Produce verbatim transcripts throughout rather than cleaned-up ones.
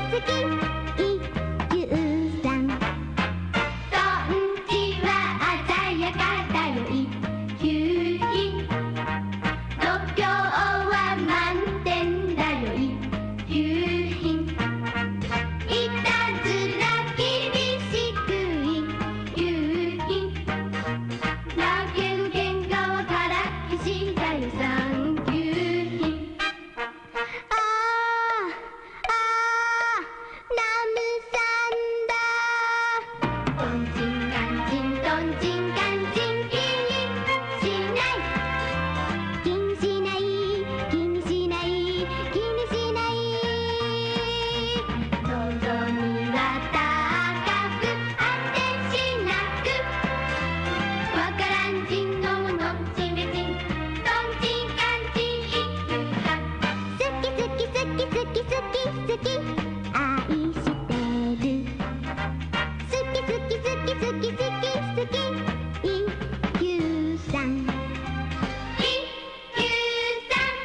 好き、一休さん。トンチは鮮やかだよ、一休品。度胸は満点だよ、一休品。いたずら厳しく、一休品。だけど喧嘩はからっきしだよ、三休品。 あー、あー、ラムさんだ。トンチンカンチン、トンチンカンチン、気にしない。気にしない、気にしない、気にしない。望みは高く、果てしなく。わからんちんのものんちんべちん。トンチンカンチン、一休さん。 好き好き好き好き好き好き、愛してる。好き好き好き好き好き好き、一休さん。一休さん。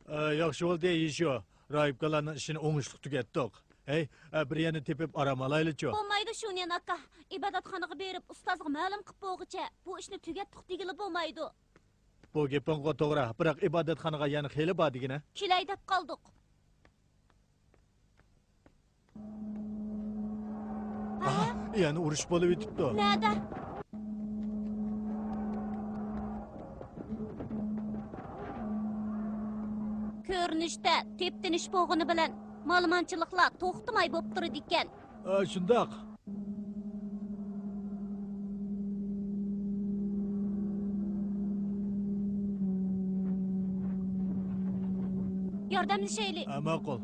ئە، ياخشى بولدى، يىشۇ. راھىبكىلارنىڭ ئىشىنى ئوڭۇشلۇق تۈگەتتۇق. ھەي، ئە، بىر يەرنى تېپىپ ئارام ئالايلىچۇ. بولمايدۇ، شۇنيەن ئاكا. ئىبادەتخانىغا بېرىپ، ئۇستازغا مەلۇم قىپ بولغۇچە، بۇ ئىشنى تۈگەتتۇق دېگىلى بولمايدۇ. بۇ گېپىڭغۇ توغرا، بىراق ئىبادەتخانىغا يەنە خېلى بار دېگىنە. كېلەي دەپ قالدۇق. ئاھ، يەنە ئۇرۇش بولۇۋېتىپتۇ. نەدە؟ كۆرۈنۈشتە تېپتىنىش بولغىنى بىلەن مالىمانچىلىقلار توختىماي بولۇپ تۇرىدىكەن. ئا، شۇنداق. ياردەملىشەيلى. ئا، ماقۇل.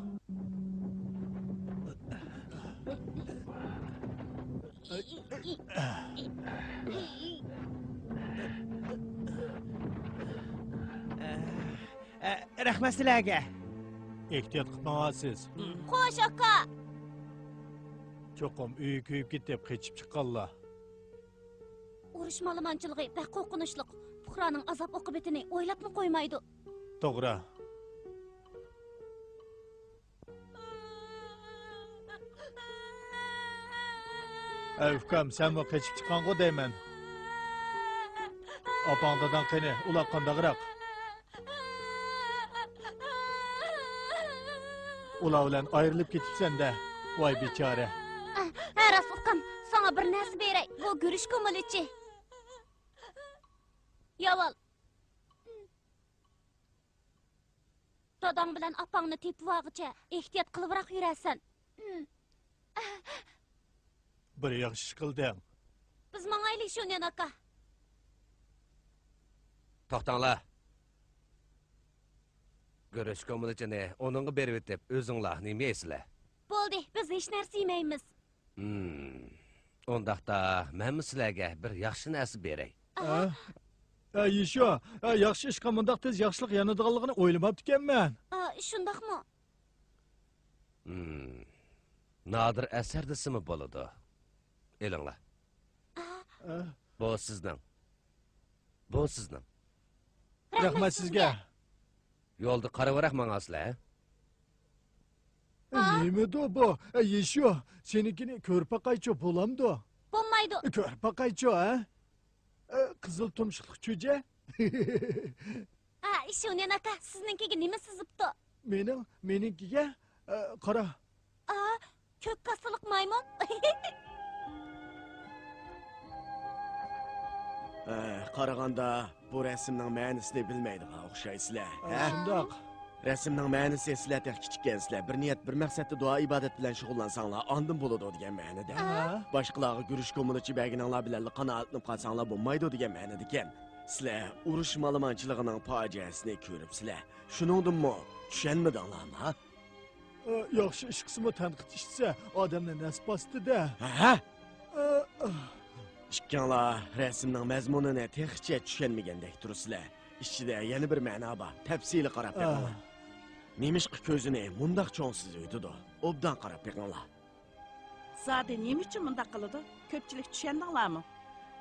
ئە، رەھمەت سىلەرگە. ئېھتىيات قىلىپ ماڭارسىز. خوش، ئاكا. چوقۇم ئۆيى كۆيۈپ كېتىپ قېچىپ چىققانلار. ئۇرۇش مالىمانچىلىقى بەك قورقۇنچلۇق. پۇقرانىڭ ئازاب ئوقۇبىتىنى ئويلاپمۇ قويمايدۇ. توغرا. ئەي ئۇكام، سەنمۇ قېچىپ چىققانغۇ دەيمەن. ئاپاڭ داداڭ قېنى، ئۇلار قانداقراق؟ ئۇلار بىلەن ئايرىلىپ كېتىپسەن-دە، ۋاي بىچارە. ھە، راست ئۇكام، ساڭا بىر نەرسە بېرەي، بۇ گۈرۈچ كۇمۇلىچى. ياۋال. داداڭ بىلەن ئاپاڭنى تېپىۋالغۇچە ئېھتىيات قىلىۋراق يۈرەرسەن. بىر ياخشى ئىش قىلدىڭ. بىز ماڭايلى، شۇنيەن ئاكا. توختاڭلار. گۈرۈچ كۇمۇلىچىنى ئۇنىڭغا بېرىۋېتىپ، ئۆزۈڭلار نېمە يەيسىلەر؟ بولدى، بىز ھېچ نەرسە يېمەيمىز. ھىم. ئۇنداقتا مەنمۇ سىلەرگە بىر ياخشى نەرسە بېرەي. ئە؟ ئە، يىشۇ، ئە، ياخشى ئىشقا مۇنداق تېز ياخشىلىق يانىدىغانلىقىنى ئويلىماپتىكەنمەن. ئا، شۇنداقمۇ؟ ھىم. نادىر ئەسەر دېسىمۇ بولىدۇ. ئېلىڭلار. ئە؟ بۇ سىزنىڭ. بۇ سىزنىڭ. رەھمەت سىزگە. يولدا قارىۋاراق ماڭاسىلەر. ئە، نېمىدۇ بۇ؟ ئە، يىشۇ، سېنىڭكىنى كۆرۈپ باقايچۇ، بولامدۇ؟ بولمايدۇ. ئە، كۆرۈپ باقايچۇ، ھە؟ ئە، قىزىل تۇمشۇقلۇق چۈجە. ئا، شۇنيەن ئاكا، سىزنىڭكىگە نېمە سىزىپتۇ؟ مېنىڭ، مېنىڭكىگە، ئە، قارا. ئا، كۆك كاسىلىق مايمۇن. ئە، قارىغاندا بۇ رەسىمنىڭ مەنىسىنى بىلمەيدىغان ئوخشايسىلەر، ھە؟ شۇنداق. رەسىمنىڭ مەنىسى سىلەر تېخى كىچىككەنسىلەر، بىر نىيەت، بىر مەقسەتتە دۇئا-ئىبادەت بىلەن شۇغۇللانساڭلار، ئاندىن بولىدۇ دېگەن مەنىدە. ھە. باشقىلارغا گۈرۈچ كۇمۇلىچى بەرگىنىڭلار بىلەنلا قانائەتلىنىپ قالساڭلار بولمايدۇ دېگەن مەنىدىكەن. سىلەر ئۇرۇش مالىمانچىلىقىنىڭ پاجىئەسىنى كۆرۈپسىلەر. شۇنىڭدىنمۇ چۈشەنمىدىڭلارمۇ؟ ئە، ياخشى ئىش قىلسىمۇ تەنقىد ئىشلىسە، ئادەمنى نەس باستى-دە. ھە؟ ئە، ئە. ئىككىڭلار رەسىمنىڭ مەزمۇنىنى تېخىچە چۈشەنمىگەندەك تۇرىسىلەر. ئىچىدە يەنە بىر مەنا بار. تەپسىلىي قاراپ بېقىڭلار. ئە. نېمىشقا كۆزىنى مۇنداق چوڭ سۈزۈۋېتىدۇ؟ ئوبدان قاراپ بېقىڭلار. زادى نېمە ئۈچۈن مۇنداق قىلىدۇ؟ كۆپچىلىك چۈشەندىڭلارمۇ؟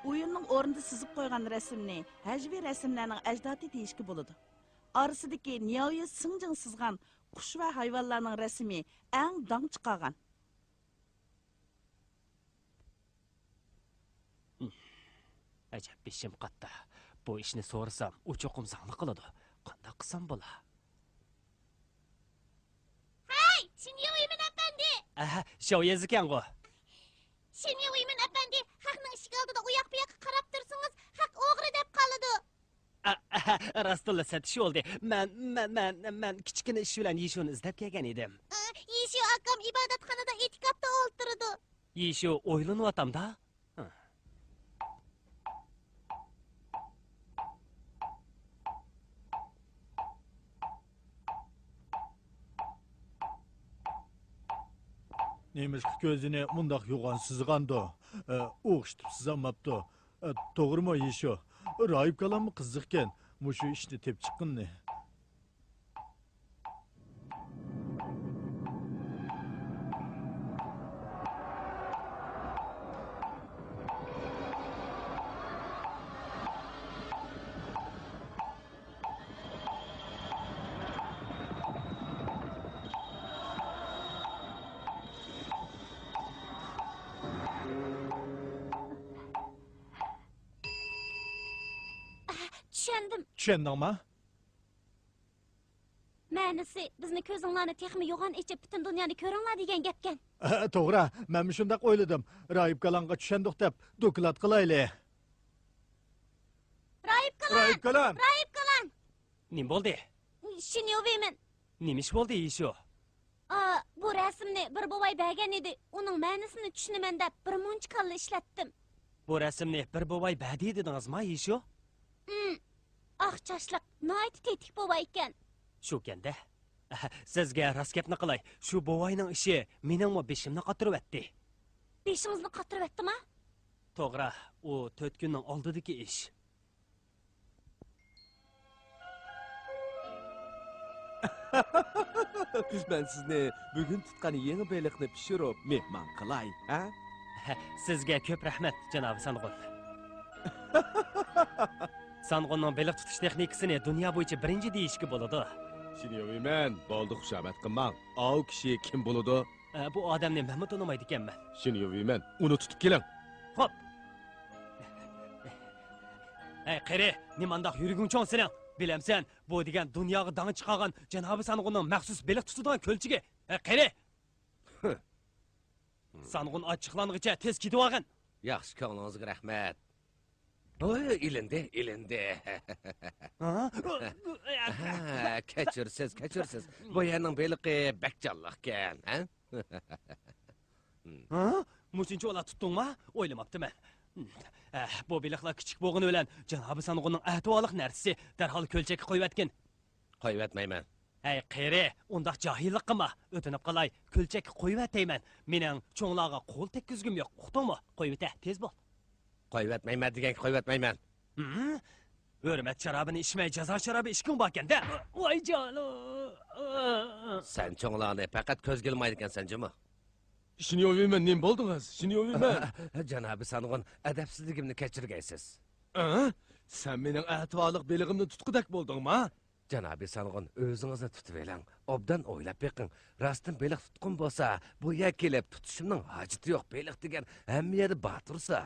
ئويۇننىڭ ئورنىدا سىزىپ قويغان رەسىمنى ھەجۋىي رەسىملەرنىڭ ئەجدادى دېيىشكە بولىدۇ. ئارىسىدىكى نياۋيې سىڭجىڭ سىزغان قۇش ۋە ھايۋانلارنىڭ رەسىمى ئەڭ داڭ چىقارغان. ئەجەب بېشىم قاتتى. بۇ ئىشنى سورىسام، ئۇ چوقۇم زاڭلىق قىلىدۇ. قانداق قىلسام بولا؟ ھەي، شىنيۇ ۋېيمىن ئەپەندى! ئەھە، شياۋ يېزىكەنغۇ؟ شىنيۇ ۋېيمىن ئەپەندى، خەقنىڭ ئىشىك ئالدىدا ئۇياق-بۇياققا قاراپ تۇرسىڭىز، خەق ئوغرى دەپ قالىدۇ. ئە، ئە، راستتىنلا سېتىش بولدى. مەن، مەن، مەن، مەن كىچىككىنە ئىش بىلەن يىشۇنى ئىزدەپ كەلگەن ئىدىم. ئە، يىشۇ ئاكام ئىبادەتخانىدا ئېتىكاپتا ئولتۇرىدۇ. يىشۇ ئويلىنىۋاتامدا. ھە. نېمىشقا كۆزىنى مۇنداق يوغان سۈزگەندۇ؟ ئە، ئوخشىتىپ سۈزەلمەپتۇ. ئە، توغرىمۇ، يىشۇ؟ راھىب كالاممۇ قىزىقكەن مۇشۇ ئىشنى تېپىپ چىققىنىنى. چۈشەندىم. چۈشەندىڭما؟ مەنىسى، بىزنى كۆزۈڭلارنى تېخىمۇ يوغان ئېچىپ، پۈتۈن دۇنيانى كۆرۈڭلار دېگەن گەپكەن. ھە، توغرا، مەنمۇ شۇنداق ئويلىدىم. راھىب كالاڭغا چۈشەندۇق دەپ دوكلات قىلايلى. راھىب كالان! راھىب كالان! راھىب كالان! نېمە بولدى؟ شىنيۇ ۋېيمىن. نېمە ئىش بولدى، يىشۇ؟ ئا، بۇ رەسىمنى بىر بوۋاي بەرگەن ئىدى. ئۇنىڭ مەنىسىنى چۈشىنىمەن دەپ بىر مۇنچە كاللا ئىشلەتتىم. بۇ رەسىمنى بىر بوۋاي بەردى دېدىڭىزما، يىشۇ؟ ئىم، ئاق چاچلىق، ناھايىتى تېتىك بوۋايكەن. شۇكەن-دە. سىزگە راست گەپنى قىلاي، شۇ بوۋاينىڭ ئىشى مېنىڭمۇ بېشىمنى قاتۇرۇۋەتتى. بېشىڭىزنى قاتۇرۇۋەتتىما؟ توغرا، ئۇ تۆت كۈننىڭ ئالدىدىكى ئىش. مەن سىزنى بۈگۈن تۇتقان يېڭى بېلىقنى پىشۇرۇپ مېھمان قىلاي، ھە؟ سىزگە كۆپ رەھمەت، جانابى سانغۇن. سانغۇننىڭ بېلىق تۇتۇش تېخنىكىسىنى دۇنيا بويىچە بىرىنچى دېيىشكە بولىدۇ. شىنيۇ ۋېيمەن، بولدى، خۇشامەت قىلماڭ. ئاۋۇ كىشى كىم بولىدۇ؟ ئە، بۇ ئادەمنى مەنمۇ تونۇمايدىكەنمەن. شىنيۇ ۋېيمەن، ئۇنى تۇتۇپ كېلىڭ. خوپ. ھەي، قېرى، نېمانداق يۈرىكىڭ چوڭ سېنىڭ؟ بىلەمسەن، بۇ دېگەن دۇنياغا داڭ چىقارغان جانابى سانغۇننىڭ مەخسۇس بېلىق تۇتىدىغان كۆلچىكى. ھەي، قېرى! سانغۇن ئاچچىقلانغىچە تېز كېتىۋالغىن. ياخشى، كۆڭلىڭىزگە رەھمەت. ھوي، ئېلىندى، ئېلىندى. ھا؟ ھە، كەچۈرسىز، كەچۈرسىز. بۇ يەرنىڭ بېلىقى بەك جانلىقكەن، ھە؟ ھا؟ مۇشۇنچە ئۇلا تۇتتۇڭما؟ ئويلىماپتىمەن. ئە، بۇ بېلىقلار كىچىك بولغىنى بىلەن جانابى سانغۇننىڭ ئەتىۋارلىق نەرسىسى. دەرھال كۆلچەككە قويۇۋەتكىن. قويۇۋەتمەيمەن. ھەي، قېرى، ئۇنداق جاھىللىق قىلما. ئۆتۈنۈپ قالاي، كۆلچەككە قويۇۋەتەيمەن. مېنىڭ چوڭلارغا قول تەگكۈزگۈم يوق، ئۇقتۇڭمۇ؟ قويۇۋېتە، تېز بول. قويۇۋەتمەيمەن دېگەنگە قويۇۋەتمەيمەن. ھىم؟ ھۆرمەت شارابىنى ئىچمەي، جازا شارابى ئىچكۈڭ باركەن-دە. ۋاي جانىم. سەن چوڭلارنى پەقەت كۆزگە ئىلمايدىكەنسەن جۇمۇ. شىنيۇ ۋېيمەن، نېمە بولدىڭىز؟ شىنيۇ ۋېيمەن. جانابى سانغۇن، ئەدەپسىزلىكىمنى كەچۈرگەيسىز. ئە؟ سەن مېنىڭ ئەتىۋارلىق بېلىغىمنى تۇتقۇدەك بولدۇڭما؟ جانابى سانغۇن، ئۆزىڭىزنى تۇتۇۋېلىڭ. ئوبدان ئويلاپ بېقىڭ. راستتىن بېلىق تۇتقۇم بولسا، بۇ يەرگە كېلىپ تۇتۇشۇمنىڭ ھاجىتى يوق. بېلىق دېگەن ھەممە يەردە بار تۇرسا.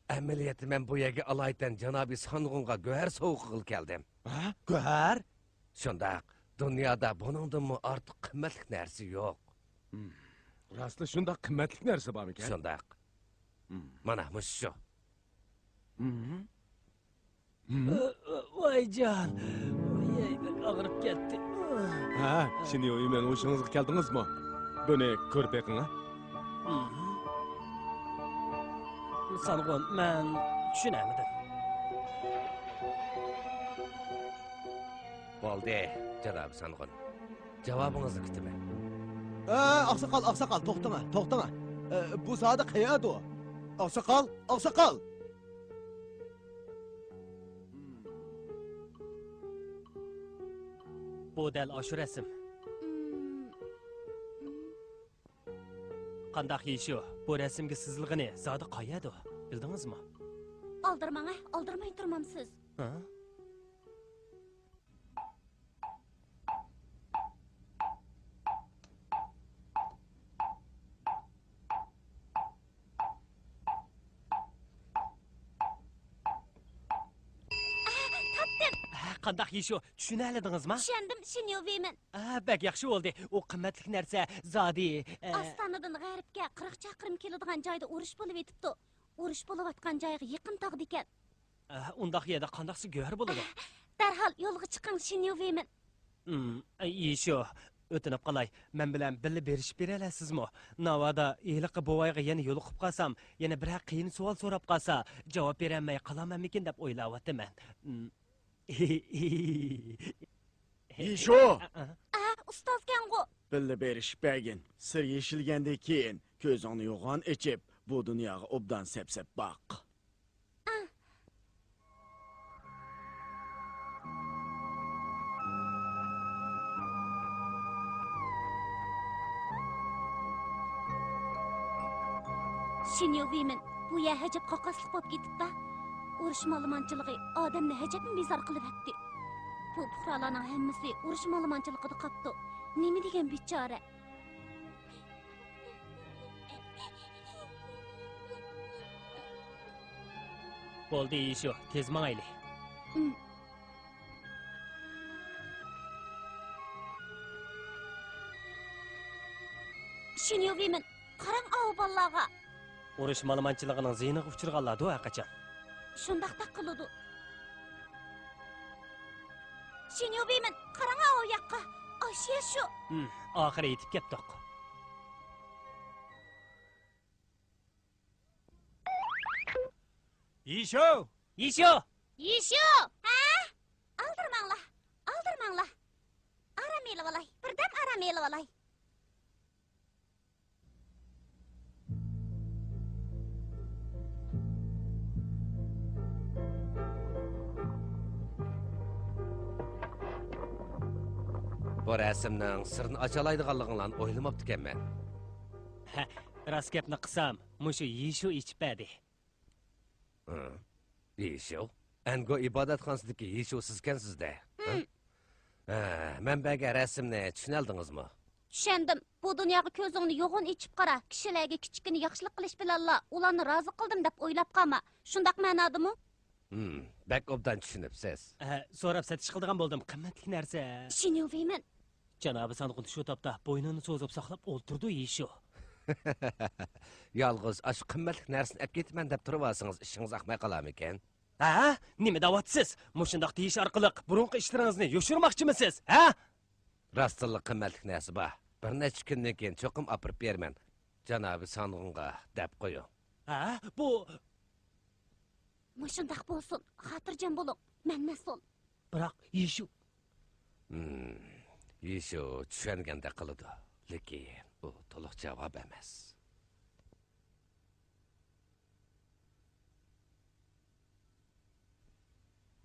ئەمەلىيەتتە مەن بۇ يەرگە ئالايىتەن جانابى سانغۇنغا گۆھەر سوۋغا قىلغىلى كەلدىم. ھە؟ گۆھەر؟ شۇنداق. دۇنيادا بۇنىڭدىنمۇ ئارتۇق قىممەتلىك نەرسە يوق. راستلا شۇنداق قىممەتلىك نەرسە بارمىكەن؟ شۇنداق. مانا، مۇشۇ شۇ. ۋايجان، ۋاي، بەك ئاغرىپ كەتتى. ھە، شىنيۇ ۋېيمەن، ھوشىڭىزغا كەلدىڭىزمۇ؟ بۇنى كۆرۈپ بېقىڭ، ھە؟ سانغۇن، مەن چۈشىنەلمىدىم. بولدى، جانابى سانغۇن. جاۋابىڭىزنى كۈتىمەن. ئە، ئاقساقال، ئاقساقال، توختىڭە، توختىڭە. ئە، بۇ زادى قەيەردۇ؟ ئاقساقال، ئاقساقال! بۇ دەل ئاشۇ رەسىم. قانداق يىشۇ؟ بۇ رەسىمگە سىزىلغىنى زادى قايەردۇ؟ بىلدىڭىزمۇ؟ ئالدىرىماڭ ھە، ئالدىرىماي تۇرمامسىز؟ ھە؟ تاپتىم! ھە، قانداق يىشۇ؟ چۈشىنەلىدىڭىزما؟ چۈشەندىم، شىنيۇ ۋېيمىن. ئا، بەك ياخشى بولدى. ئۇ قىممەتلىك نەرسە زادى، ئە، ئاستانىدىن غەربكە قىرىق چاقىرىم كېلىدىغان جايدا ئۇرۇش بولۇۋېتىپتۇ. ئۇرۇش بولۇۋاتقان جايغا يېقىن تاغدىكەن. ئە، ئۇنداق يەردە قانداقسى گۆھەر بولىدۇ؟ دەرھال يولغا چىقىڭ، شىنيۇ ۋېيمىن. ئىم، ئە، يىشۇ، ئۆتۈنۈپ قالاي، مەن بىلەن بىللە بېرىشىپ بېرەلەيسىزمۇ؟ ناۋادا ھېلىقى بوۋايغا يەنە يولۇقۇپ قالسام، يەنە بىرەر قىيىن سوئال سوراپ قالسا، جاۋاب بېرەلمەي قالامەنمىكىن دەپ ئويلاۋاتىمەن. ئىم. يىشۇ! ئە، ئە. ئە، ئۇستازكەنغۇ. بىللە بېرىشىپ بەرگىن. سىر يېشىلگەندىن كېيىن، كۆزۈڭنى يوغان ئېچىپ، بۇ دۇنياغا ئوبدان سەپسەپ باق. ئە. شىنيۇ ۋېيمىن، بۇ يەر ئەجەب قاقاسلىق بولۇپ كېتىپتۇ. ئۇرۇش مالىمانچىلىقى ئادەمنى ئەجەبمۇ بىزار قىلىۋەتتى. بۇ پۇقرالارنىڭ ھەممىسى ئۇرۇش مالىمانچىلىقىدا قاپتۇ. نېمە دېگەن بىچارە! بولدى، يىشۇ، تېز ماڭايلى. ئىم. شىنيۇ ۋېيمىن، قاراڭ ئاۋۇ بالىلارغا. ئۇرۇش مالىمانچىلىقىنىڭ زىيىنىغا ئۇچرىغانلاردۇ ھەرقاچان. شۇنداقتەك قىلىدۇ. شىنيۇ ۋېيمىن، قاراڭ ئاۋۇ ياققا. ئاشۇ يەر شۇ. ھىم، ئاخىرى يېتىپ كەپتۇق. يىشۇ! يىشۇ! يىشۇ! ھە؟ ئالدىرىماڭلار، ئالدىرىماڭلار. ئارام ئېلىۋالاي، بىردەم ئارام ئېلىۋالاي. بۇ رەسىمنىڭ سىرىنى ئاچالايدىغانلىقىڭلارنى ئويلىماپتىكەنمەن. ھە، راست گەپنى قىلسام، مۇشۇ يىشۇ ئېچىپ بەردى. ھە؟ يىشۇ؟ ئەنگو ئىبادەتخانىسىدىكى يىشۇ سىزكەنسىز-دە. ھە؟ ھە، مەن بەرگەن رەسىمنى چۈشىنەلدىڭىزمۇ؟ چۈشەندىم. بۇ دۇنياغا كۆزۈڭنى يوغان ئېچىپ قارا، كىشىلەرگە كىچىككىنە ياخشىلىق قىلىش بىلەنلا ئۇلارنى رازى قىلدىم دەپ ئويلاپ قالما. شۇنداق مەنادىمۇ؟ ھىم، بەك ئوبدان چۈشىنىپسىز. ھە، سوراپ سېتىش قىلىدىغان بولدۇم، قىممەتلىك نەرسە. شىنيۇ ۋېيمىن. جانابى سانغۇن شۇ تاپتا بوينىنى سوزۇپ ساقلاپ ئولتۇرىدۇ، يىشۇ. يالغۇز ئاشۇ قىممەتلىك نەرسىنى ئەپ كېتىمەن دەپ تۇرۇۋالسىڭىز ئىشىڭىز ئاقماي قالارمىكىن؟ ھە؟ نېمە دەۋاتىسىز؟ مۇشۇنداق دېيىش ئارقىلىق بۇرۇنقى ئىشلىرىڭىزنى يوشۇرماقچىمىسىز، ھە؟ راستتىنلا قىممەتلىك نەرسە بار. بىر نەچچە كۈندىن كېيىن چوقۇم ئاپىرىپ بېرىمەن. جانابى سانغۇنغا دەپ قويۇڭ. ھە؟ بۇ مۇشۇنداق بولسۇن، خاتىرجەم بولۇڭ، مەن مەسئۇل. بىراق يىشۇ. ھىم، يىشۇ چۈشەنگەندەك قىلىدۇ، لېكىن ئۇ تولۇق جاۋاب ئەمەس.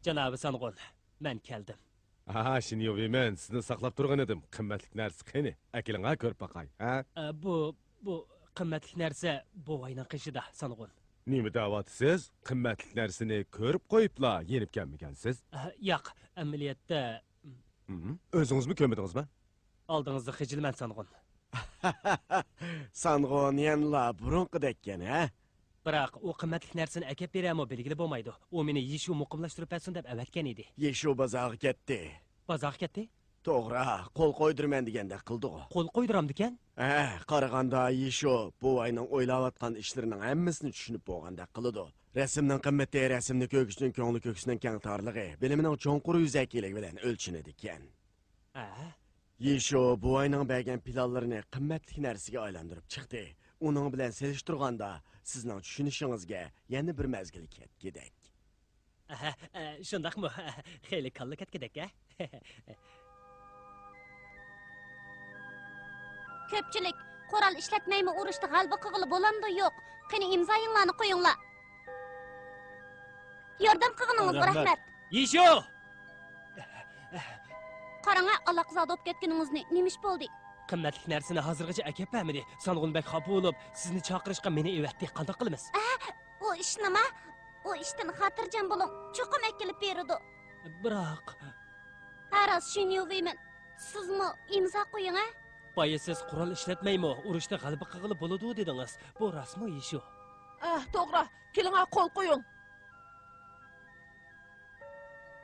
جانابى سانغۇن، مەن كەلدىم. ھا، شىنيۇ ۋېيمىن، سىزنى ساقلاپ تۇرغان ئىدىم. قىممەتلىك نەرسە قېنى؟ ئەكېلىڭ ھە، كۆرۈپ باقاي، ھە؟ ئە، بۇ، بۇ قىممەتلىك نەرسە بوۋاينىڭ قېشىدا، سانغۇن. نېمە دەۋاتىسىز؟ قىممەتلىك نەرسىنى كۆرۈپ قويۇپلا يېنىپ كەلمىگەنسىز؟ ئە، ياق، ئەمەلىيەتتە. ھىم، ئۆزىڭىزمۇ كۆرمىدىڭىزمۇ؟ ئالدىڭىزدا خىجىلمەن، سانغۇن. سانغۇن يەنىلا بۇرۇنقىدەككەن، ھە؟ بىراق ئۇ قىممەتلىك نەرسىنى ئەكەپ بېرەرمۇ بىلگىلى بولمايدۇ. ئۇ مېنى يىشۇ مۇقىملاشتۇرۇپ بەرسۇن دەپ ئەۋەتكەن ئىدى. يىشۇ بازارغا كەتتى. بازارغا كەتتى؟ توغرا، قول قويدۇرىمەن دېگەندەك قىلدىغۇ. قول قويدۇرامدىكەن؟ ھە، قارىغاندا يىشۇ بوۋاينىڭ ئويلاۋاتقان ئىشلىرىنىڭ ھەممىسىنى چۈشىنىپ بولغاندەك قىلىدۇ. رەسىمنىڭ قىممىتى رەسىمنى كۆرگۈچىنىڭ كۆڭلى كۆكسىنىڭ كەڭ تارلىقى، بىلىمىنىڭ چوڭقۇر يۈزەكىلىكى بىلەن ئۆلچىنىدىكەن. ھە؟ يىشۇ بوۋاينىڭ بەرگەن پىلانلىرىنى قىممەتلىك نەرسىگە ئايلاندۇرۇپ چىقتى. ئۇنىڭ بىلەن سېلىشتۇرغاندا، سىزنىڭ چۈشىنىشىڭىزگە يەنە بىر مەزگىل كەتكۈدەك. ئەھە، ئە، شۇنداقمۇ؟ خېلى كاللا كەتكۈدەك، ھە؟ كۆپچىلىك، قورال ئىشلەتمەيمۇ ئۇرۇشتا غەلىبە قىلغىلى بولامدۇ يوق؟ قېنى ئىمزايىڭلارنى قويۇڭلار. ياردەم قىلغىنىڭىزغا رەھمەت. رەھمەت. يىشۇ! قاراڭا، ئالاقزادە بولۇپ كەتكىنىڭىزنى. نېمە ئىش بولدى؟ قىممەتلىك نەرسىنى ھازىرغىچە ئەكەپ بەرمىدى. سانغۇن بەك خاپا بولۇپ، سىزنى چاقىرىشقا مېنى ئەۋەتتى. قانداق قىلىمىز؟ ئۇ ئىش نېمە؟ ئۇ ئىشتىن خاتىرجەم بولۇڭ، چوقۇم ئەكېلىپ بېرىدۇ. بىراق. ھە راست، شىنيۇۋېيمەن. سىزمۇ ئىمزا قويۇڭ، ھە؟ بايا سىز قورال ئىشلەتمەيمۇ، ئۇرۇشتا غەلىبە قىلغىلى بولىدۇ دېدىڭىز. بۇ راستمۇ، يىشۇ؟ ئاھ، توغرا. كېلىڭە، قول قويۇڭ.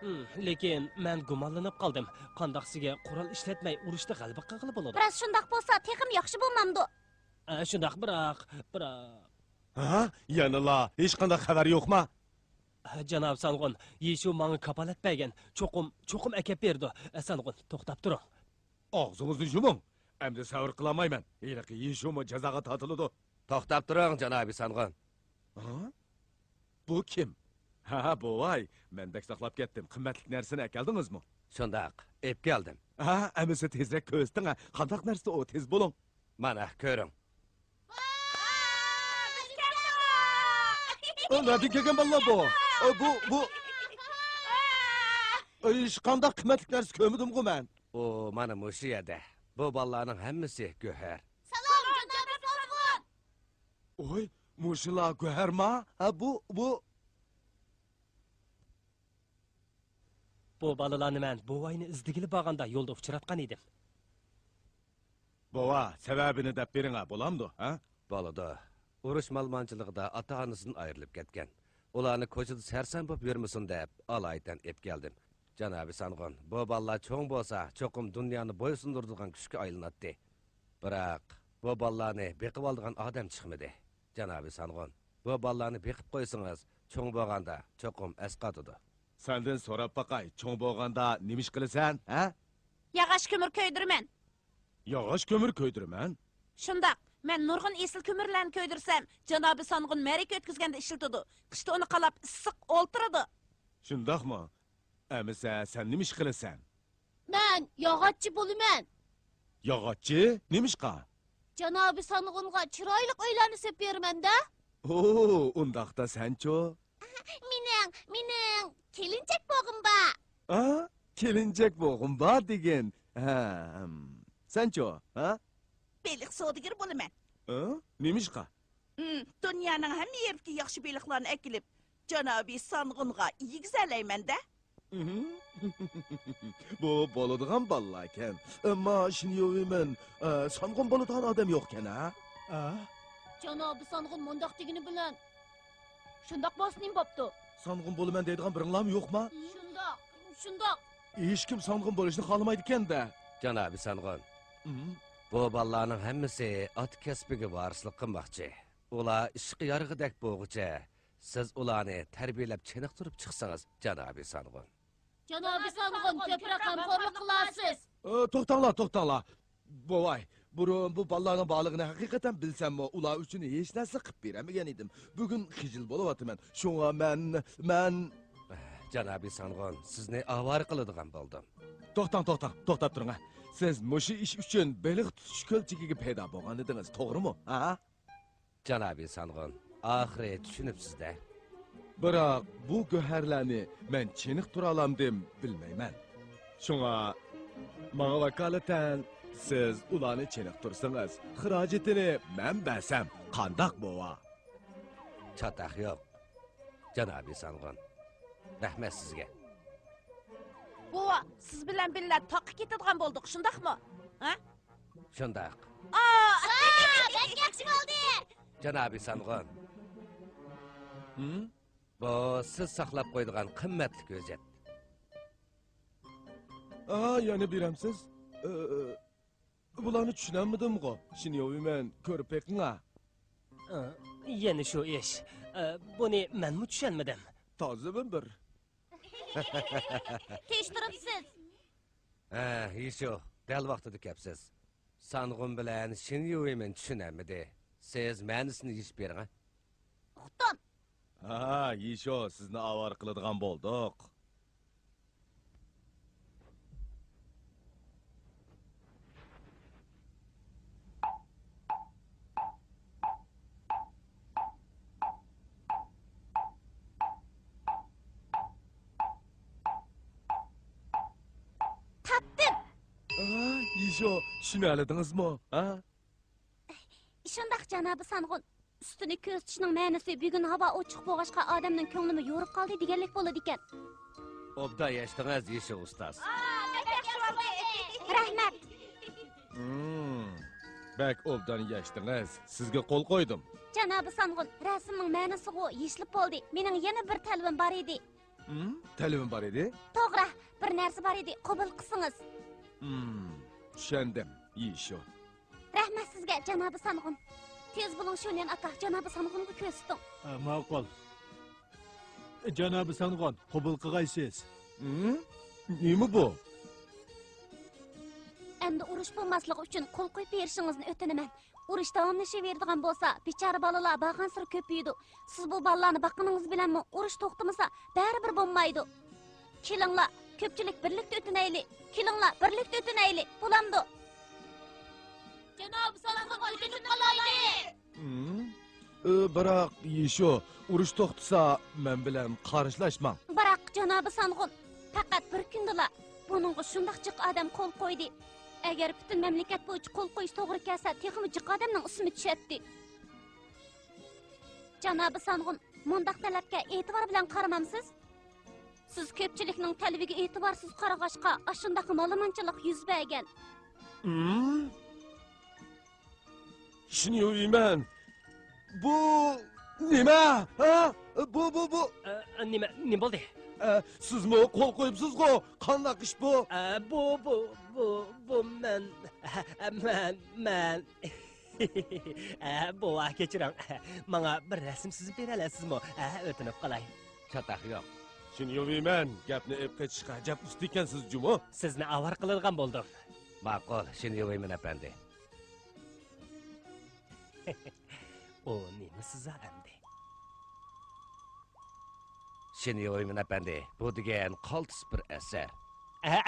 ھىم، لېكىن مەن گۇمانلىنىپ قالدىم. قانداق سىزگە قورال ئىشلەتمەي ئۇرۇشتا غەلىبە قىلغىلى بولىدۇ؟ راست شۇنداق بولسا تېخىمۇ ياخشى بولمامدۇ؟ ئە، شۇنداق، بىراق، بىراق. ھە؟ يەنىلا ھېچقانداق خەۋەر يوقما؟ جاناب سانغۇن، يىشۇ ماڭا كاپالەت بەرگەن. چوقۇم، چوقۇم ئەكەپ بېرىدۇ. ئە، سانغۇن، توختاپ تۇرۇڭ. ئاغزىڭىزنى يۇمۇڭ. ئەمدى سەۋر قىلالمايمەن. ھېلىقى يىشۇمۇ جازاغا تارتىلىدۇ. توختاپ تۇرۇڭ، جانابىي سانغۇن. ھا؟ بۇ كىم؟ ھا، بوۋاي، مەن بەك ساقلاپ كەتتىم. قىممەتلىك نەرسىنى ئەكەلدىڭىزمۇ؟ شۇنداق، ئېپ كەلدىم. ھا، ئەمىسە تېزرەك كۆرسىتىڭ، ھە، قانداق نەرسە ئۇ، تېز بولۇڭ. مانا، كۆرۈڭ. ئۇ نەدىن كەلگەن بالىلار بۇ؟ ئۇ، بۇ، بۇ. ئۇ ھېچقانداق قىممەتلىك نەرسە كۆرمىدىمغۇ مەن. ئۇ مانا مۇشۇ يەردە. بۇ بالىلارنىڭ ھەممىسى گۆھەر. سالام، جانابىي سانغۇن! ئوي، مۇشۇلار گۆھەرما؟ ھە، بۇ، بۇ. بۇ بالىلارنى مەن بوۋاينى ئىزدىگىلى بارغاندا يولدا ئۇچراتقان ئىدىم. بوۋا، سەۋەبىنى دەپ بېرىڭە، بولامدۇ، ھە؟ بولىدۇ. ئۇرۇش مالىمانچىلىقىدا ئاتا-ئانىسىدىن ئايرىلىپ كەتكەن. ئۇلارنى كوچىدا سەرسان بولۇپ يۈرمىسۇن دەپ، ئالايىتەن ئېپ كەلدىم. جانابىي سانغۇن، بۇ بالىلار چوڭ بولسا، چوقۇم دۇنيانى بويسۇندۇرىدىغان كۈچكە ئايلىناتتى. بىراق، بۇ بالىلارنى بېقىۋالىدىغان ئادەم چىقمىدى. جانابىي سانغۇن، بۇ بالىلارنى بېقىپ قويسىڭىز، چوڭ بولغاندا چوقۇم ئەسقاتىدۇ. سەندىن سوراپ باقاي، چوڭ بولغاندا نېمە ئىش قىلىسەن، ھە؟ ياغاچ كۆمۈر كۆيدۈرىمەن. ياغاچ كۆمۈر كۆيدۈرىمەن؟ شۇنداق. مەن نۇرغۇن ئېسىل كۆمۈرلەرنى كۆيدۈرسەم، جانابىي سانغۇن مەرىكە ئۆتكۈزگەندە ئىشلىتىدۇ. قىشتا ئۇنى قالاپ ئىسسىق ئولتۇرىدۇ. شۇنداقمۇ؟ ئەمىسە سەن نېمە ئىش قىلىسەن؟ مەن ياغاچچى بولىمەن. ياغاچچى؟ نېمىشقا؟ جانابىي سانغۇنغا چىرايلىق ئۆيلەرنى سېلىپ بېرىمەن-دە. ئوو، ئۇنداقتا سەنچۇ؟ مېنىڭ، مېنىڭ كېلىنچەك بوغۇم بار. ھە؟ كېلىنچەك بوغۇم بار دېگىن. ھەم. سەنچۇ؟ ھە؟ بېلىق سودىگىرى بولىمەن. ھە؟ نېمىشقا؟ ئىم، دۇنيانىڭ ھەممە يېرىدىكى ياخشى بېلىقلارنى ئەكېلىپ، جانابىي سانغۇنغا يېگۈزەلەيمەن-دە. ئىم. بۇ بولىدىغان بالىلاركەن. ئەمما شىنيۇۋېيمىن، ئە، سانغۇن بولىدىغان ئادەم يوقكەن-ھە؟ ئە؟ جانابىي سانغۇن مۇنداق دېگىنى بىلەن، شۇنداق بولسا نېمە بوپتۇ؟ سانغۇن بولىمەن دەيدىغان بىرىڭلارمۇ يوقما؟ شۇنداق، شۇنداق. ھېچكىم سانغۇن بولۇشنى خالىمايدىكەن-دە. جانابىي سانغۇن، ئىم. بۇ بالىلارنىڭ ھەممىسى ئاتا كەسپىگە ۋارىسلىق قىلماقچى. ئۇلار ئىشقا يارىغۇدەك بولغۇچە، سىز ئۇلارنى تەربىيەلەپ چېنىقتۇرۇپ چىقسىڭىز، جانابىي سانغۇن. جانابىي سانغۇن، كۆپرەك غەمخورلۇق قىلارسىز. ئى، توختاڭلار، توختاڭلار. بوۋاي، بۇرۇن بۇ بالىلارنىڭ بارلىقىنى ھەقىقەتەن بىلسەممۇ، ئۇلار ئۈچۈن ھېچ نەرسە قىلىپ بېرەلمىگەن ئىدىم. بۈگۈن خىجىل بولۇۋاتىمەن. شۇڭا مەن، مەن. جانابىي سانغۇن، سىزنى ئاۋارە قىلىدىغان بولدۇم. توختاڭ، توختاڭ، توختاپ تۇرۇڭ، ھە. سىز مۇشۇ ئىش ئۈچۈن بېلىق تۇتۇش كۆلچىكىگە پەيدا بولغان ئىدىڭىز، توغرىمۇ؟ ھە؟ جانابىي سانغۇن، ئاخىرى چۈشىنىپسىز-دە. بىراق بۇ گۆھەرلەرنى مەن چېنىقتۇرالامدىم، بىلمەيمەن. شۇڭا ماڭا ۋاكالىتەن سىز ئۇلارنى چېنىقتۇرسىڭىز، خىراجىتىنى مەن بەرسەم قانداق بوۋا؟ چاتاق يوق، جانابىي سانغۇن. رەھمەت سىزگە. بوۋا، سىز بىلەن بىللە تاغقا كېتىدىغان بولدۇق، شۇنداقمۇ؟ ھە؟ شۇنداق. ئا! بەك ياخشى بولدى! جانابىي سانغۇن. ھىم؟ بۇ سىز ساقلاپ قويىدىغان قىممەتلىك ھۆججەت. ئا، يەنە بېرەمسىز؟ ئى، ئى، بۇلارنى چۈشىنەلمىدىمغۇ؟ شىنيوۋىمەن، كۆرۈپ بېقىڭا. ئى، يەنە شۇ ئىش. ئى، بۇنى مەنمۇ چۈشەنمىدىم. تازىمۇ بىر. تىرىشتۇرۇپسىز. ھە، يىشۇ، دەل ۋاقتىدا كەپسىز. سانغۇن بىلەن شىن يۇۋېمىن چۈشىنەلمىدى. سىز مەنىسىنى يېشىپ بېرىڭ، ھە؟ ئۇقتۇم. ھا، يىشۇ، سىزنى ئاۋارە قىلىدىغان بولدۇق. تاپتىم! ئا، يىشو، چۈشىنەلىدىڭىزمۇ؟ ھە؟ شۇنداق، جانابى سانغۇن. ئۈستىنى كۆزىتىشنىڭ مەنىسى بۈگۈن ھاۋا ئوچۇق بولغاچقا، ئادەمنىڭ كۆڭلىمۇ يورۇپ قالدى دېگەنلىك بولىدىكەن. ئوبدان ياشتىڭىز، يىشو ئۇستاز. رەھمەت. ھىم، بەك ئوبدان ياشتىڭىز. سىزگە قول قويدۇم. جانابى سانغۇن، رەسىمنىڭ مەنىسىغۇ يېشىلىپ بولدى. مېنىڭ يەنە بىر تەلىپىم بار ئىدى. ھىم، تەلىپىم بار ئىدى؟ توغرا، بىر نەرسە بار ئىدى، قوبۇل قىلسىڭىز. ھىم، چۈشەندىم، يىشو. رەھمەت سىزگە، جانابى سانغۇن. تېز بولۇڭ، شۈنيەن ئاكا، جانابى سانغۇنغا كۆرسىتىڭ. ئا، ماقۇل. جانابى سانغۇن، قوبۇل قىلغايسىز. ھىم؟ نېمە بۇ؟ ئەمدى ئۇرۇش بولماسلىقى ئۈچۈن قول قويۇپ بېرىشىڭىزنى ئۆتۈنىمەن. ئۇرۇش داۋاملىشىۋېرىدىغان بولسا، بىچارە بالىلار بارغانسېرى كۆپىيىدۇ. سىز بۇ بالىلارنى باققىنىڭىز بىلەنمۇ ئۇرۇش توختىمىسا، بەرىبىر بولمايدۇ. كېلىڭلار، كۆپچىلىك بىرلىكتە ئۆتۈنەيلى! كېلىڭلار، بىرلىكتە ئۆتۈنەيلى! بولامدۇ؟ جانابى سانغۇن، ئۆتۈنۈپ قالايلى! ھىم؟ ئى، بىراق، يىشو، ئۇرۇش توختىسا، مەن بىلەن قارشىلاشماڭ. بىراق، جانابى سانغۇن، پەقەت بىر كۈندىلا بۇنىڭغا شۇنداق جىق ئادەم قول قويدى. ئەگەر پۈتۈن مەملىكەت بويىچە قول قويۇش توغرا كەلسە، تېخىمۇ جىق ئادەمنىڭ ئىسمى چۈشەتتى. جانابى سانغۇن، مۇنداق تەلەپكە ئېتىبار بىلەن قارىمامسىز؟ سىز كۆپچىلىكنىڭ تەلىپىگە ئېتىبارسىز قارىغاچقا، ئاشۇنداق مالىمانچىلىق يۈز بەرگەن. ھىم؟ شىنيۇۋىمەن، بۇ نېمە؟ ھە؟ بۇ، بۇ، بۇ. ئە، نېمە، نېمە بولدى؟ ئە، سىزمۇ قول قويۇپسىزغۇ؟ قانداق ئىش بۇ؟ ئە، بۇ، بۇ، بۇ، بۇ مەن، ئە، مەن، مەن. ئە، بوۋا، كەچۈرۈڭ. ماڭا بىر رەسىم سىزىپ بېرەلەيسىزمۇ؟ ئە، ئۆتۈنۈپ قالاي. چاتاق يوق. شىنيۇۋىمەن، گەپنى ئېلىپ قېچىشقا ئەجەب ئۇستا ئىكەنسىز جۇمۇ. سىزنى ئاۋارە قىلىدىغان بولدۇم. ماقۇل، شىنيۇۋىمەن ئەپەندى. ئۇ نېمە سىزا ئەمدى؟ شىنيۇۋىمەن ئەپەندى، بۇ دېگەن قالتىس بىر ئەسەر. ئە،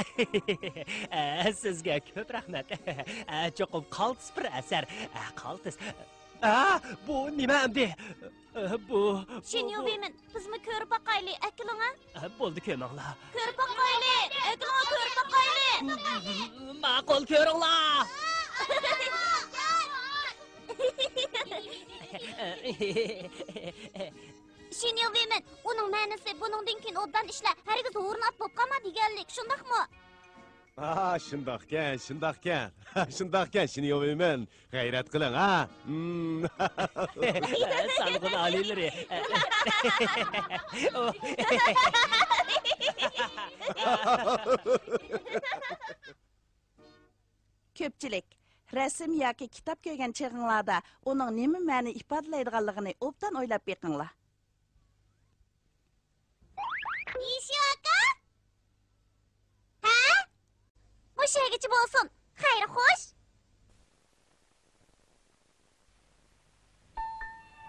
ئە، سىزگە كۆپ رەھمەت. ئە، چوقۇم قالتىس بىر ئەسەر. ئە، قالتىس. ئە، بۇ نېمە ئەمدى؟ ئە، بۇ، بۇ، بۇ. شىنيۇۋىمەن، بىزمۇ كۆرۈپ باقايلى، ئەكېلىڭە. ئە، بولدى، كۆمۈڭلار. كۆرۈپ باقايلى، ئەكېلىڭە، كۆرۈپ باقايلى. ماقۇل، كۆرۈڭلار. شىنيۇۋىمەن، ئۇنىڭ مەنىسى بۇنىڭدىن كېيىن ئوبدان ئىشلە، ھەرگىز ھورۇن ئات بولۇپ قالما دېگەنلىك، شۇنداقمۇ؟ ھا، شۇنداقكەن، شۇنداقكەن. شۇنداقكەن، شىنيۇۋىمەن. غەيرەت قىلىڭ، ھا؟ مم. سانغۇن ئالىيلىرى. كۆپچىلىك، رەسىم ياكى كىتاب كۆرگەن چېغىڭلاردا ئۇنىڭ نېمە مەنە ئىپادىلەيدىغانلىقىنى ئوبدان ئويلاپ بېقىڭلار. يىشىۋاكا؟ ھە؟ مۇشۇ يەرگىچە بولسۇن. خەير، خوش.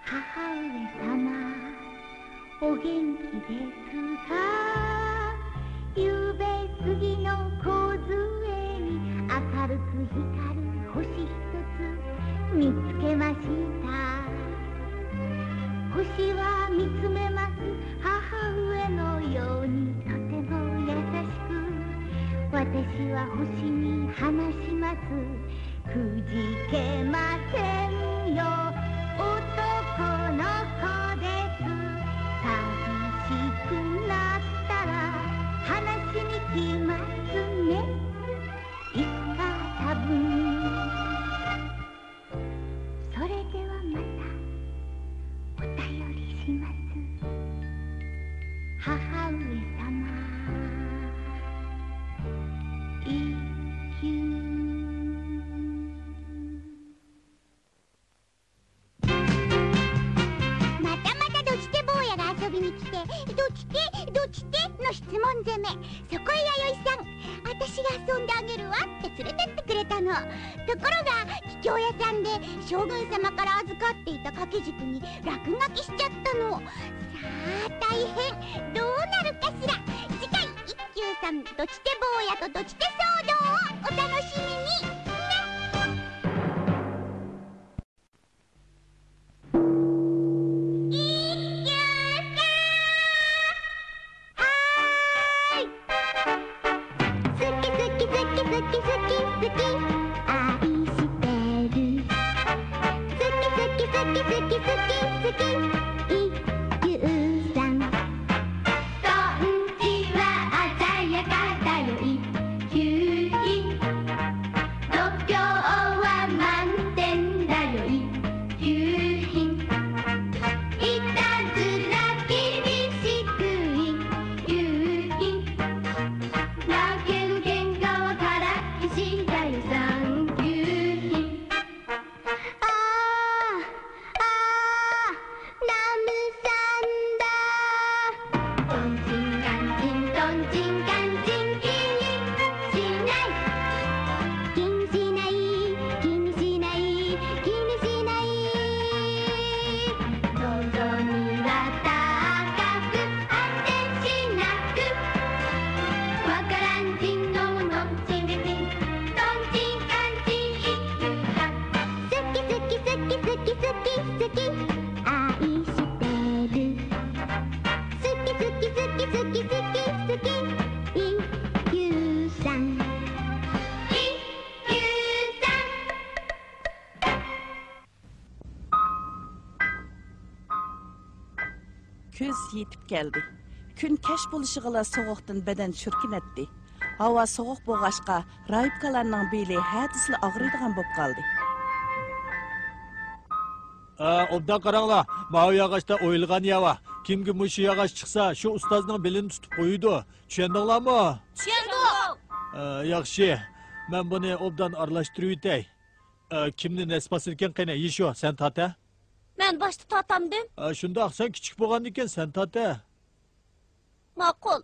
母上様、お元気ですか？夕べ杉の梢に明るく光る星一つ見つけました。星は見つめます母上のようにとても優しく、私は星に話します。くじけませんよ、男の子です。寂しくなったら話しに来ますね、いつか多分。それではまたお便りします、母上様。一休。 またまたドチテ坊やが遊びに来て、ドチテ、ドチテの質問攻め。そこへ弥生さん、私が遊んであげるわって連れてってくれたの。ところが、桔梗屋さんで将軍様から預かっていた掛け軸に落書きしちゃったの。さあ、大変。どうなるかしら。次回、一休さん、ドチテ坊やとドチテ騒動をお楽しみに。ね。 一休さん。はーい。好き好き好き好き好き好き好き好き好き、一休さん。トンチは鮮やかだよ、一休品。度胸は満点だよ、一休品。いたずら厳しく、一休品。だけど喧嘩はからっきしだよ、三休品。 あー、あー、ラムさんだ。トンチンカンチン、トンチンカンチン、気にしない。気にしない、気にしない、気にしない。望みは高く、果てしなく。わからんちんのものんちんでちん、トンチンカンチン一休さん。好き好き好き好き好き好き、愛してる。好き好き好き好き好き好き、一休さん。一休さん。 كۈز يېتىپ كەلدى. كۈن كەچ بولۇشىغىلا سوغۇقتىن بەدەن چۈركىنەتتى. ھاۋا سوغۇق بولغاچقا، راھىبكالارنىڭ بېلى ھە دېسىلا ئاغرىيدىغان بولۇپ قالدى. ئە، ئوبدان قاراڭلار، ماۋۇ ياغاچتا ئويۇلغان يەر بار. كىمگە مۇشۇ ياغاچ چىقسا، شۇ ئۇستازنىڭ بېلىنى تۇتۇپ قويىدۇ. چۈشەندىڭلارمۇ؟ چۈشەندۇق. ئە، ياخشى. مەن بۇنى ئوبدان ئارىلاشتۇرۇۋېتەي. ئە، كىمنى نەس باسىدىكەن قېنى، يېشۇ، سەن تارت ھە. مەن باشتا تارتامدىم. ئە، شۇنداق، سەن كىچىك بولغاندىكىن سەن تارت ھە. ماقۇل.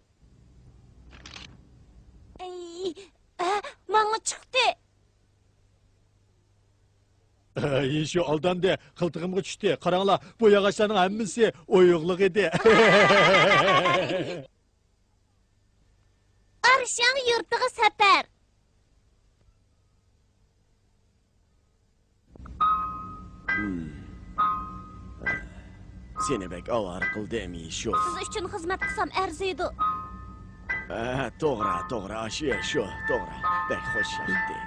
ئەي، ئە، ماڭا چىقتى. ئە، يېشۇ ئالداندى، قىلتىقىمغا چۈشتى. قاراڭلار، بۇ ياغاچلارنىڭ ھەممىسى ئويۇقلۇق ئىدى. ئارشاڭ يۇرتىغا سەپەر. سېنى بەك ئاۋارە قىلدىم، يېشۇ. سىز ئۈچۈن خىزمەت قىلسام ئەرزىيدۇ. ھە، توغرا، توغرا، ئاشۇ، يېشۇ، توغرا. بەك خوش ياقتى.